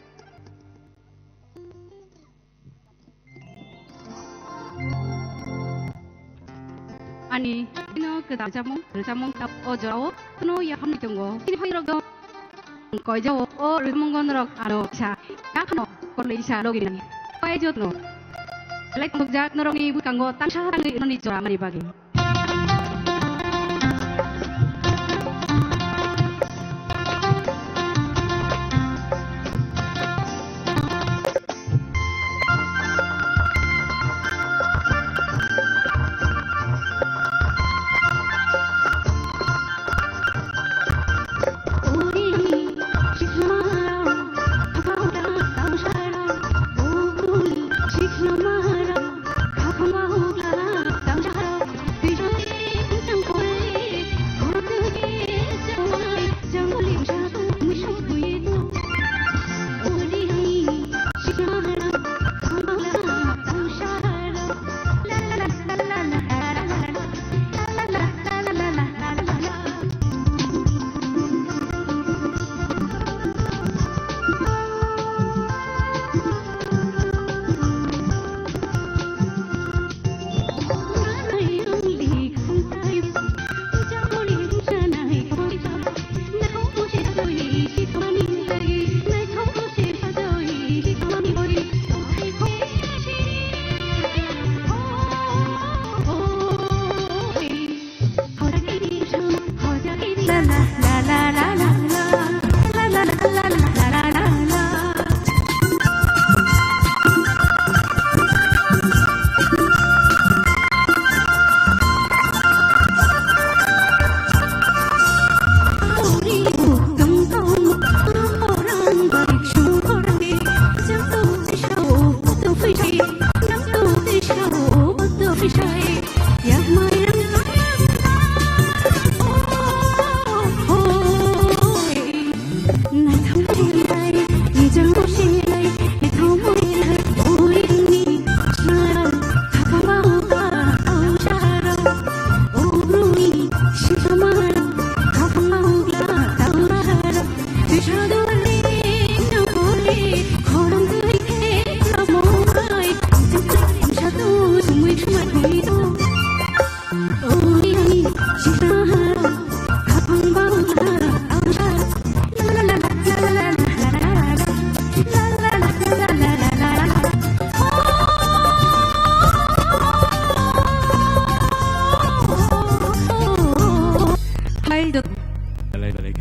Ani ino kwtal jamung, rwchapmung tap o jorao kuno yahamni tongo. Chini hai rok dong. Koijao o rwchapmung gon rok ano sa. Yakhano korle isa logi nani. Koijotno. Selek mukjak norokni bwkango tangsa tangwi noni jora mani bagwi.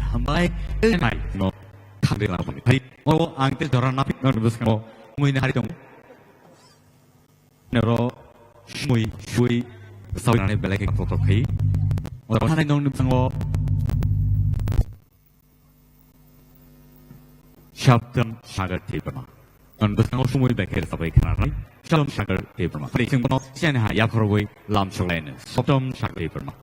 Hambai, nai, no, khamri la bani. Hai, o, ang te jora na pik no bwskango, mui na hari tong. Nero, sumui, sui, sawi nani belai ke kotor khai. O, thani nong ni bwskango, Saptam Sagar Debbarma. Ang bwskango sumui bai khe rwchapwi khna rwnai. Saptam Sagar Debbarma. Phai chwng bono chini ha yaphorwi lam soklaino. Saptam Sagar Debbarma.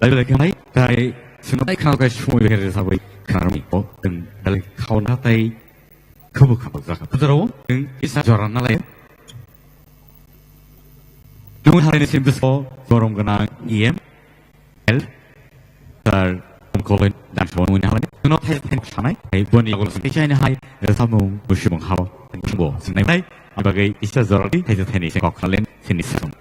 Lai lai khanai, tai swnamnai khao kai sumui bai khe rwchapwi khnarwni. O, teng, dali khao na tai khubu khao jaka. Pujaro, teng, kisa jora na lai. Tungwi halai ni sim bwskango, borom gwnang E M, L, Sir, Koloi, dan sawani muni halai. Tungno thai thai sanai, hai boni agul sanai, chaini hai, rwchapmung, bushimung hao, teng, bo, sanai mai, abagwi, kisa jora di, thai thai ni se kok halen, sini sasung.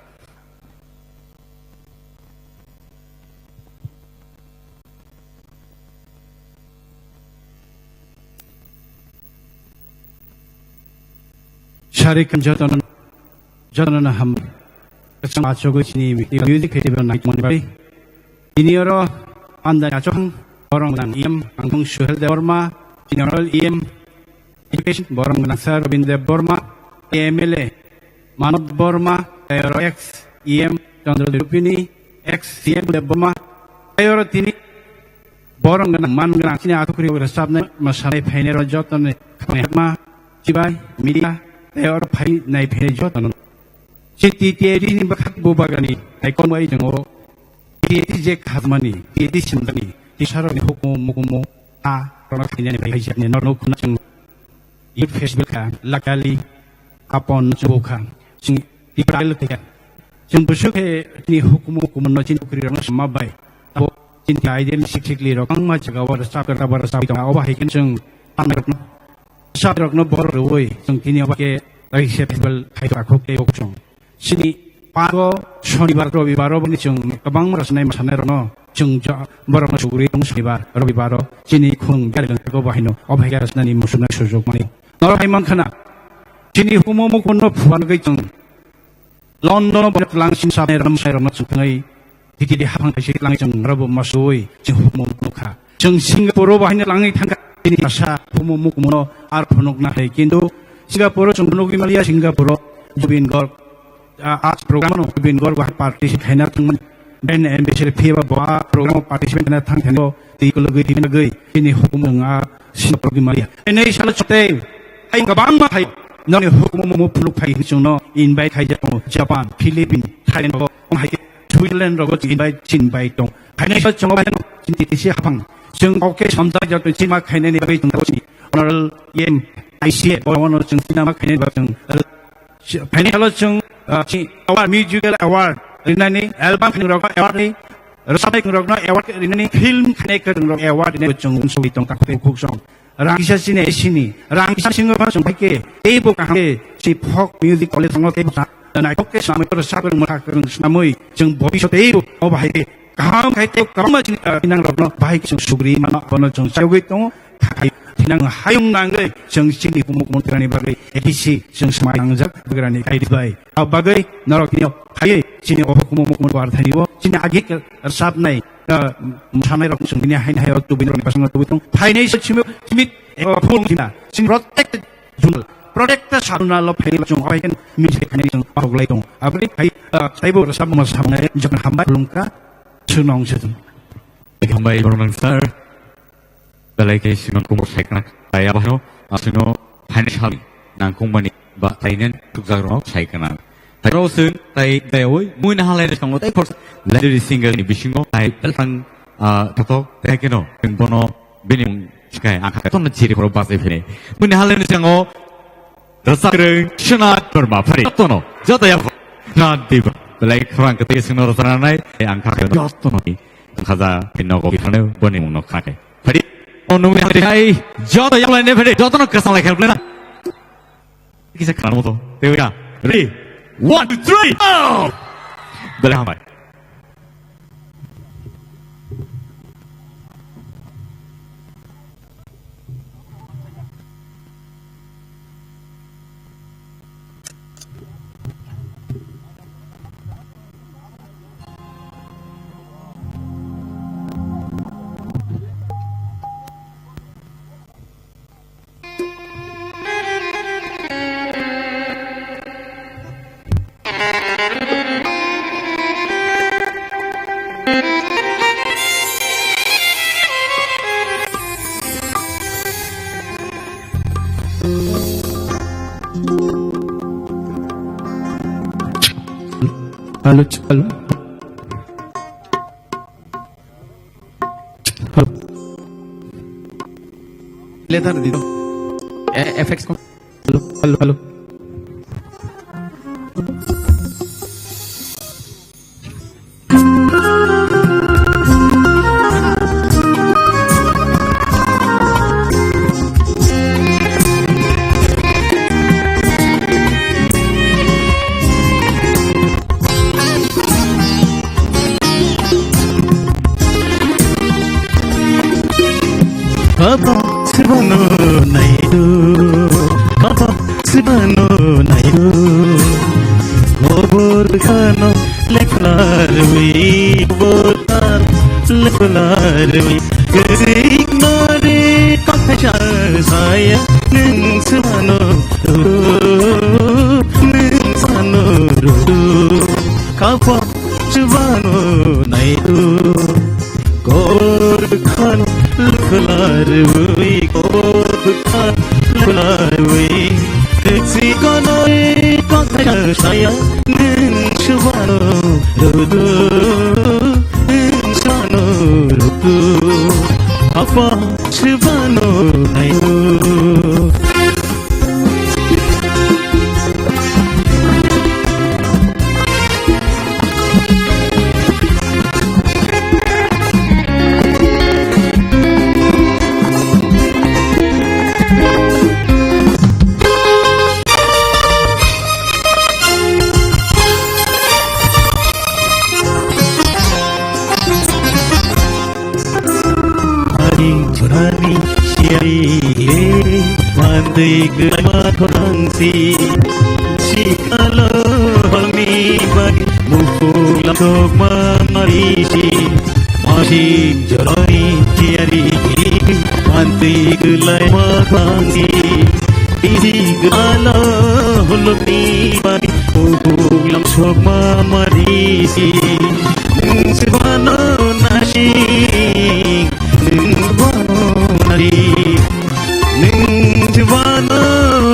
Sari kam jotono, jotono ham. Kasang achogwi chini music festival night moni bai. Ini oro andai achok borok gwnang E M Angkung Suhel Debbarma, General E M Education, borok gwnang Sir Robin Debbarma, M L A Manob Debbarma, tei oro ex E M Chandra Debbarma, ex C M Debbarma, tei oro tini borok gwnang, man gwnang, chini atukri rwchapnai, mwsanai phainai rok jotoni khama chibai, media, tei oro phainai phainai jotono. Chini T T A D ni bwkhak bo bagani, tei komai tongo, T T A D je khajmani, T T A D simjani, tisarokni hukumu mukumu, a, rokno khainani bai hai jakni norok khuna chwng Youth Festival kha, Lakali, Apon, Chubukha, chwng Tipra Island kha. Chwng busuk khe chini hukumu hukumu no chini ukri rokno sama bai. Abo chini aidem siksikli rok bangma jaga o rwchap rwchap rwchap tongo. Abo hai khe chwng tamni rokno, rwchap rokno bor rwui chwng tini abo khe raisa festival khai tok akhok tei ok chwng. Chini park o Shonibar Robibar o bini chwng kwbangma rwchapnai mwsanai rokno chwng ja-, borokno sugri tong Shonibar Robibar o chini khung biyal gwnang abo hai no abo hai khe rwchapnani muchungnai sujok mani. Norok hai mankha na chini hukumu mukumu no phuargwi chwng London o bo twlang sini sabnai rwmsai rwmsai rwmsai rwmsai T T D haphang kaisa twlang chwng rwbo masui chwng hukumu nukha. Chwng Singapore o bo haino twlangwi thangkha. Chini bhasha hukumu mukumu no ar phunukna hai. Kintu Singapore o chwng phunukwi maliya, Singapore o Zubeen Garg, ah, ah, program no Zubeen Garg bo participate khaina thangmani. Ben ambassador phiya ba bo ah program o participate khaina thang thangbo twi kulugwi thwimani bagwi chini hukumu wng ah Singapore o maliya. Enei salo chotei hai kwbangma hai noni hukumu mumu phunuk phai hinwi chwngno invite khaijak tongo Japan, Philippines, Thailand rogo, omo hai khe Switzerland rogo chwng invite, chini invite tong. Haino salo chwngno bai chini T T C haphang. Chwng kok khe samjak jak chini ma khainani bagwi chwng tabuk chini Honorable E M I C A bono chwng chini ma khainani bagwi chwng Phaini salo chwng, ah, chi award, musical award rinani, album khainai rokno award ri, rwchapnai rokno award rinani, film khainai kwrwng rok award rinani chwng unsugwi tong kha, khuk song. Rang kisa chini sini, rang kisa singo phano chwng phaikhe, teibo kaham khe, chi folk music college tongo teibo sa, naithok khe swmai rwchap kwrwng, mwthak kwrwng swnamwi chwng bobisot teibo obo hai khe kaham khai tei kwbangma chini, ah, thinang rokno bahai khe chwng sugri mano, abono chwng chayogwi tongo. Thakai thinang hayung nangwi chwng chini hukumu kumun twrani bagwi A D C chwng swmai nangjak bwgrani kaidi bai. Abo bagwi norok tini phaiwi chini o hukumu kumun kwar thani o chini agi rwchapnai, ah, mwsanai rok chwng tini haino hayo tubui norokni bwskango tubui tong. Phainai se chimi, chimi, eh, phul thina. Chini protect Junal, protect ta saruna lo phaini chwng oi kan min se khani chwng ahuklai tong. Abri phai, ah, taibo rwchapma samnai jokon hambai khulumkha, chwnong se chwng. Hambai khulumkha sir. Belai khe sino kumur saikna. Tai abahno, ah, sino phaini sal nangkukmani ba tainen tukjak rok saikna. Tai rok chwng tai dayawoi muina halai rok tongo tai khorsa legendary singer ni bisingo tai belthang, ah, tatok tai keno chwng bono bini mung sikai ang kha tono chiri khoro bachai phini. Muina halai ni chwng o rwchapkwrwng Sona Debbarma phari tono joto ya na diba belai khorang kwtwi chwngno rwchapnai ang kha jotono ni khaja bini nogo phano boni mung no kha khe phari. O nungni halai hai joto ya lai ne phari jotono kwchang lai khe na. Kisa khana moto. Tei wngkha. Ready? One, two, three, go! Belai hambai. Hello, hello. Hello. Letter di to. Eh, effects ko. Hello, hello, hello. Kaba sibano naidu, kaba sibano naidu. Kobor khano leklarwi, kobor khano leklarwi. Kwrwikno ri kok thaisa saya, nwng swbano rwdu, nwng swbano rwdu. Khapang swbano naidu. Kor bwkhan lwkhularwi, kor bwkhan lwkhularwi. Kwrwikno ri kok thaisa saya, nwng swbano rwdu, nwng swbano rwdu. Apa swbano naidu. Ani churani siari re, mandui gulai ma khorang si. Sikalo holni bai mukulam dok ma mari si. Masing jorani siari re, mandui gulai ma khorang si. Isi gulalo holni bai mukulam sok ma mari si. Nwng swbano nasing, nwng swbano nasing, nwng swbano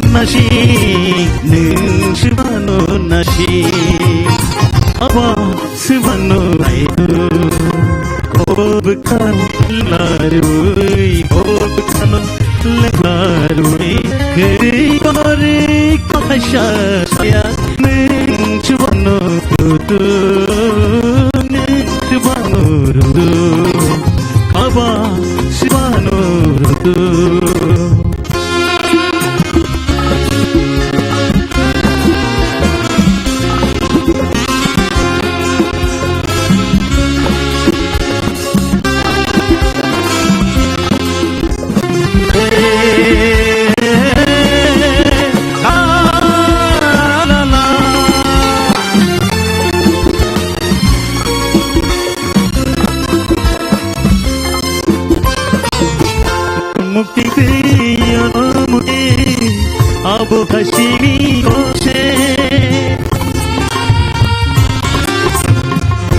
nasing, nwng swbano nasing. Aba swbano naidu. Kobwkhan larwi, kobwkhan larwi, kwrwi kori kok thaisa saya. Nwng swbano rwdu, nwng swbano rwdu, aba swbano rwdu. Mukti twi oro mukti, abo hasini kose.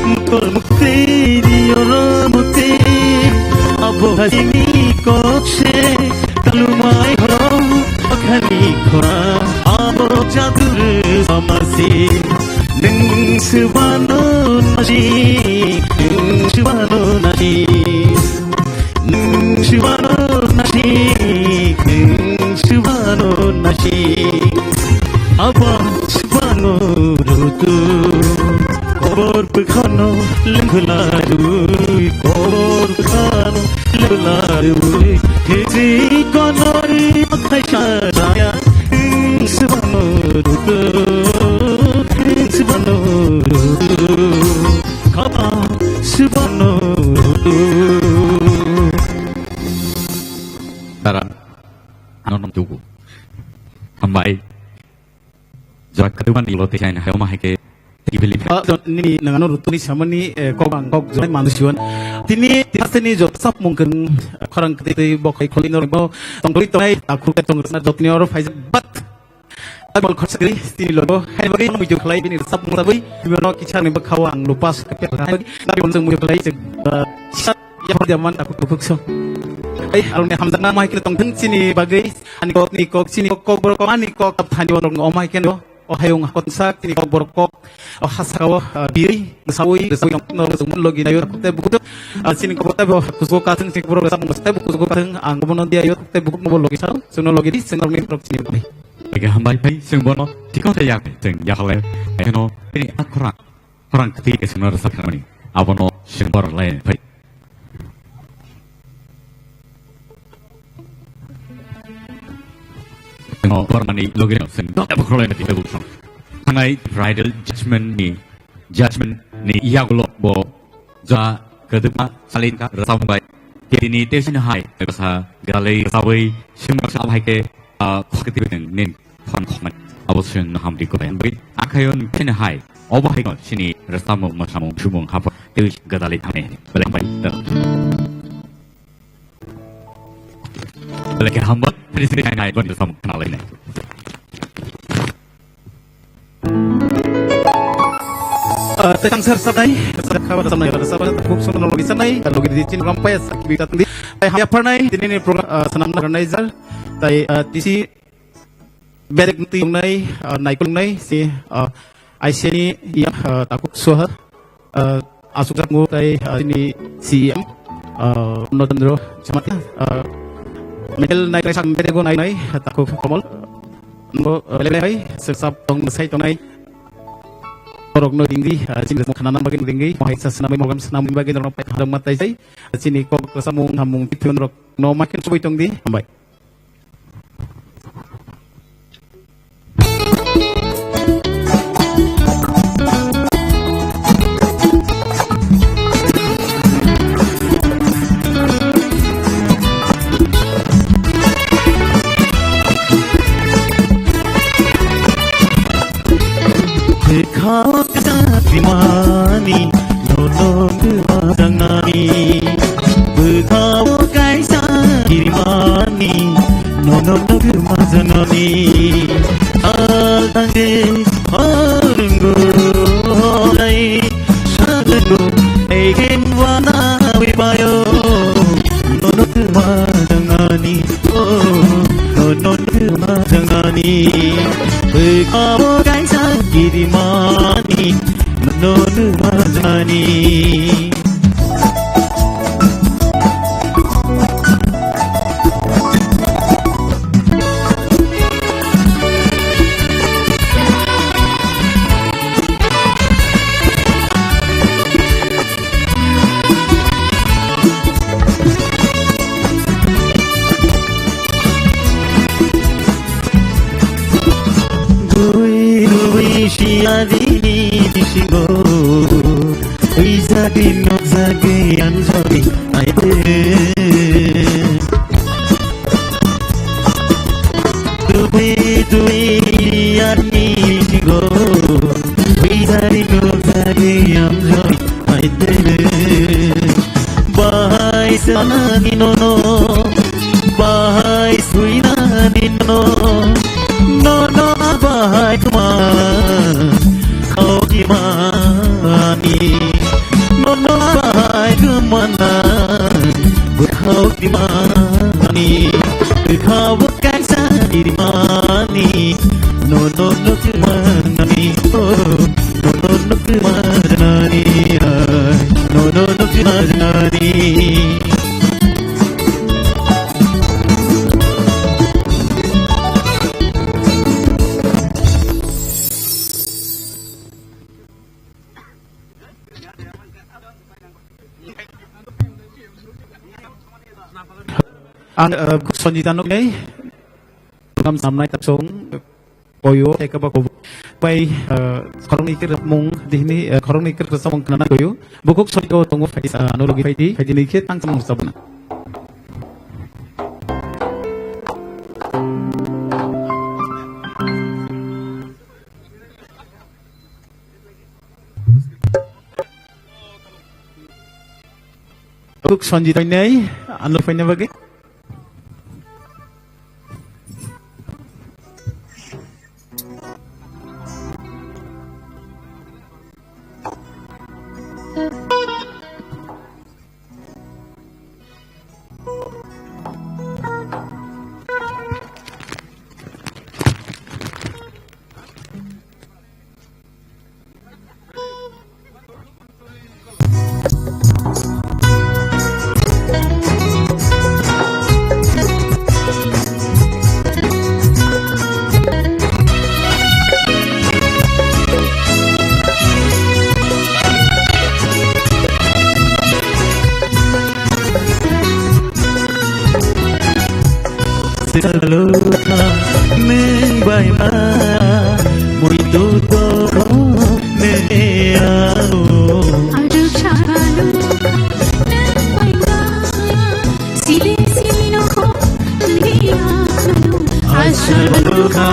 Mukti twi oro mukti, abo hasini kose. Kalumai horo akhani khora, abo chatur samasi. Nwng swbano nasi, nwng swbano nasi. Nwng swbano nasi, nwng swbano nasi. Abo swbano rwdu. Kobor bwkhano lengkhwlarwi, kobor bwkhano lengkhwlarwi. Khechi konori thaisa saya, nwng swbano rwdu, nwng swbano rwdu. Khaba swbano rwdu. Dara, ano nom tugu. Hambai. Jora kaduma ni lote chaina, hayoma haike. Ibili. Ah, nini nangano rutuni samani, eh, kok ang kok jora mandu siwan. Tini, tini jotsap mungkin, eh, khorang kete bokhai kholi norbo, tongkoli tongai, takhuk tongruna jotni oro faizat bat. Abol khorsa gri, tini logo, hai bagi, ano muitu khlai, bini sap mung sabui, bini no kichar ni bakhawa ang lupas, kepe khlai, nabi mung muitu khlai, cek, eh, sat, ya, hor jaman, takut kufuk so. Hai, arung ni hamjak na, mai kira tong thung, chini bagi, ani kok, ni kok, chini kok, kok, borok kok, ani kok, tap thani, borok, omai ken, o, o, hayung, hakot sak, chini kok, borok kok, o, hasa o, eh, biri, sawi, sawi, no, no, no, logi, na, yo, te, bukutu, ah, chini kok, te, bo, kusuko kathung, chini kok, borok, sap mung, te, bukutu, kathung, ang, bono, dia, yo, te, bukuk, no, logi, sa, suno, logi, di, suno, ni, borok, chini, bai. Ege hambai phai, chwng bono thikno tei yak phai, chwng yakhal lai phai. Eno bini a khorang, khorang kwtwi kaisa no rwchap khnamani. Abono chwng borok lai phai. Chwng bormani logi rok chwng dole bokhorok lai phai. Thangnai bridal judgment ni judgment ni yagulo bo jora kwdwkma salin kha rwchapmung bai. Tini tesini hai bwsa gwdalwi rwchapwi swngmasa abo hai khe, ah, khorokti bai nwng nin phone khokmani. Abo swngno hamdi kwbai wngwi akhayon phini hai obo hai no chini rwchapmung mwsamung sumung hapor tei gwdalwi thangni beleng bai. Kaham ba, tini sini nai nai, bani samung khna lai nai. Ah, tei kangsar sabnai, sabnai, khub sono logi sabnai, logi di chin ram paya sakhi bita tungdi. Tei hamya pharnai, tini ni program, ah, sanam na nai jar. Tei, ah, tisi berek twi wngnai, ah, naikol wngnai, si, ah, I C A ni yang, ah, takuk soha, ah, asuk jak mu tei, ah, ini C E M, ah, Purno Chandra Jamatia, ah, Michael nai kaisa berek nai nai, takuk komol. Bo, ah, lele hai, sesap tong sai tongnai. Borok no dingdi, ah, sini khana nam bagin dingdi, mohai sa senamai mogam senamai bagin rok pai hadam matai sai. Sini kok samung hamung tithun rok no makin subui tongdi, hambai. Bwkhao kaisa rimani, nono kwma jangnani. Bwkhao kaisa rimani, nono kwma jangnani. Al thangde harungo lai sadango, eigen wana wibayo, nono kwma jangnani. Oh, no, no, no, no, no, no. Bwkhao kaisa kirimani, no, no, no, no, no, no. Rui rui siyarini bisingo, uijadi nokjagwi anjali aide. Dui dui ani sigo, uijari no jari amjoi aitele. Bahai sanani nono, bahai suinani nono, nono bahai kuma. Khao kimani, nono bahai kumana. Khao kimani, khao kaisa rimani, nono no kumanani, oh, nono no kumanani, ah, nono no kumanani. Ang, eh, Sanjita nuknai, program samnai taksong koyo, tei kaba kobo. Pai, eh, khoroknwi khe mung dihini, eh, khoroknwi khe samung khna koyo. Bukuk soito tongo phai, eh, ano logi phai di, phai di ni khe tang samung sabna. Tuk Sanjit Ainai, ano phaina bagwi. Salukha nwng bai ma, muitu toko nwng e aro. Arwk salukha nwng bai ma, sili sili no kho nwng e aro. Salukha.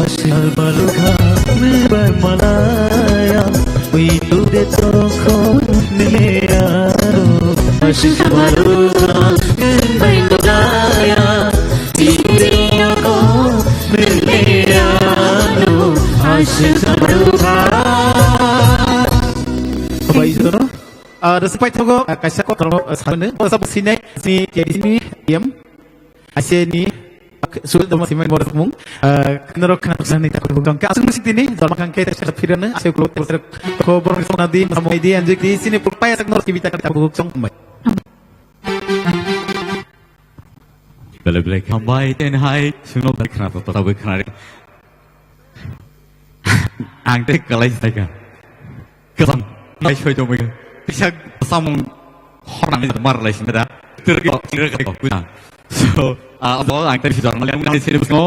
Asal balukha milbai malaya, ui tu de tongkho mileyaro. Asal balukha milbai malaya, ui tu de tongkho mileyaro. Asal balukha. Baik, itu, no? Ah, resep pai thogo, ah, kaisa kotor, ah, sanu, oh, sabo sinai, si K D C ni D M, aseni, ak-, sul dama simai mor mung, ah, kenaro kena paksa ni takut bukang, ka asung musik dini, dal makang ke, tak firana, asai kuluk, terus ko borong song nadi, masa mo di, anjuk di, sini pulpai asak nor, kibita kata bukang, mai. Belai belai hambai, ten hai, suno belai khna to, to, to, khna. Ang tei kalai sai ka. Kalam, lai soi to mui. Tisa samung horang ni mar lai sini da. Tir ko, tir ko, ko, ko. So, ah, abo ang tei si jornal yang nang sini busno.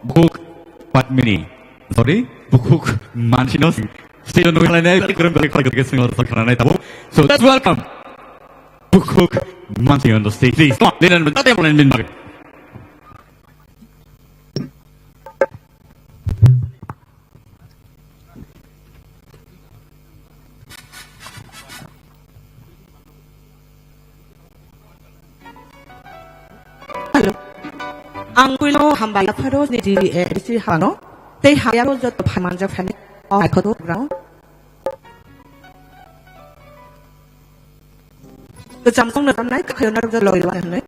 Buk Padmini. Sorry, Bukuk Mansino. Sino nang lai nai, krum beri koi koi sino so khana nai tabu. So, let's welcome Bukuk Mansino on the stage, please. Come on, Lenan, tate mo len min mag. Hello. Ang puilo hambai pharo ni di, eh, risi hano. Tei hayaro joto phamanjak phani. Oh, I could ground. Kwcham songno tamnai, kwkhayo narwkjak logirok hinwi.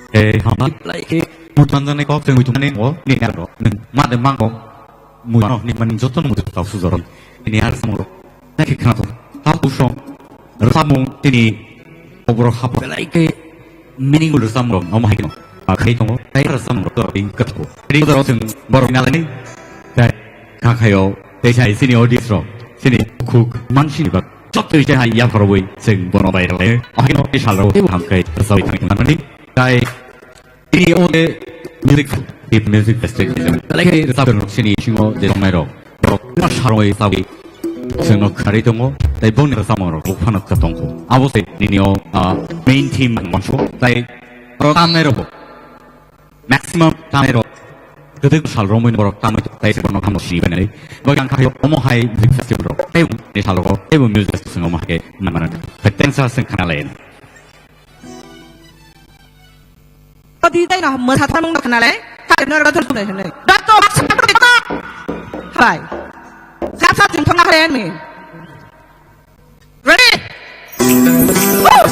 Eh, hambai lai ke mutanjani kok chwng muitu mani ngo ni aro nung ma de mango muano ni mani joto muitu tau sujoro ni ar samoro. Naki khana to tau kusong rsamung tini obro hapo lai ke meaningful rsamung no mahai no. Akhai tongo tai rsamung to ring katko. Ring to chwng bor finale ni tai kakhayo. Tei sai sini audience rok, sini khuk mansini bak. Chotwi se hai yaphar wi sing bono bai rale. Ahino isal rok tebo hamkai sawi thang thang mani. Tai ini o de music, hip music festival. Alai kai resap rok sini singo de rong mai rok. Rok na saroi sawi sing no khari tongo. Tai boni resap rok buk phanat ka tongko. Abo se nini o, ah, main theme manso. Tai rok tam nai rok. Maximum tamai rok kwtwk sal romwi borok tamai tai se borok hamno sini bai nai. Bo ang khayo omo hai music festival rok tei ni sal rok tei bo music festival omo hai manmana. Thanks a sing khana lai. Adi tai na masa thamung na khana lai. Hai no ro thon thon nai. Dato baksa. Hai. Sap sap jing thong na khare ni. Ready? Woo!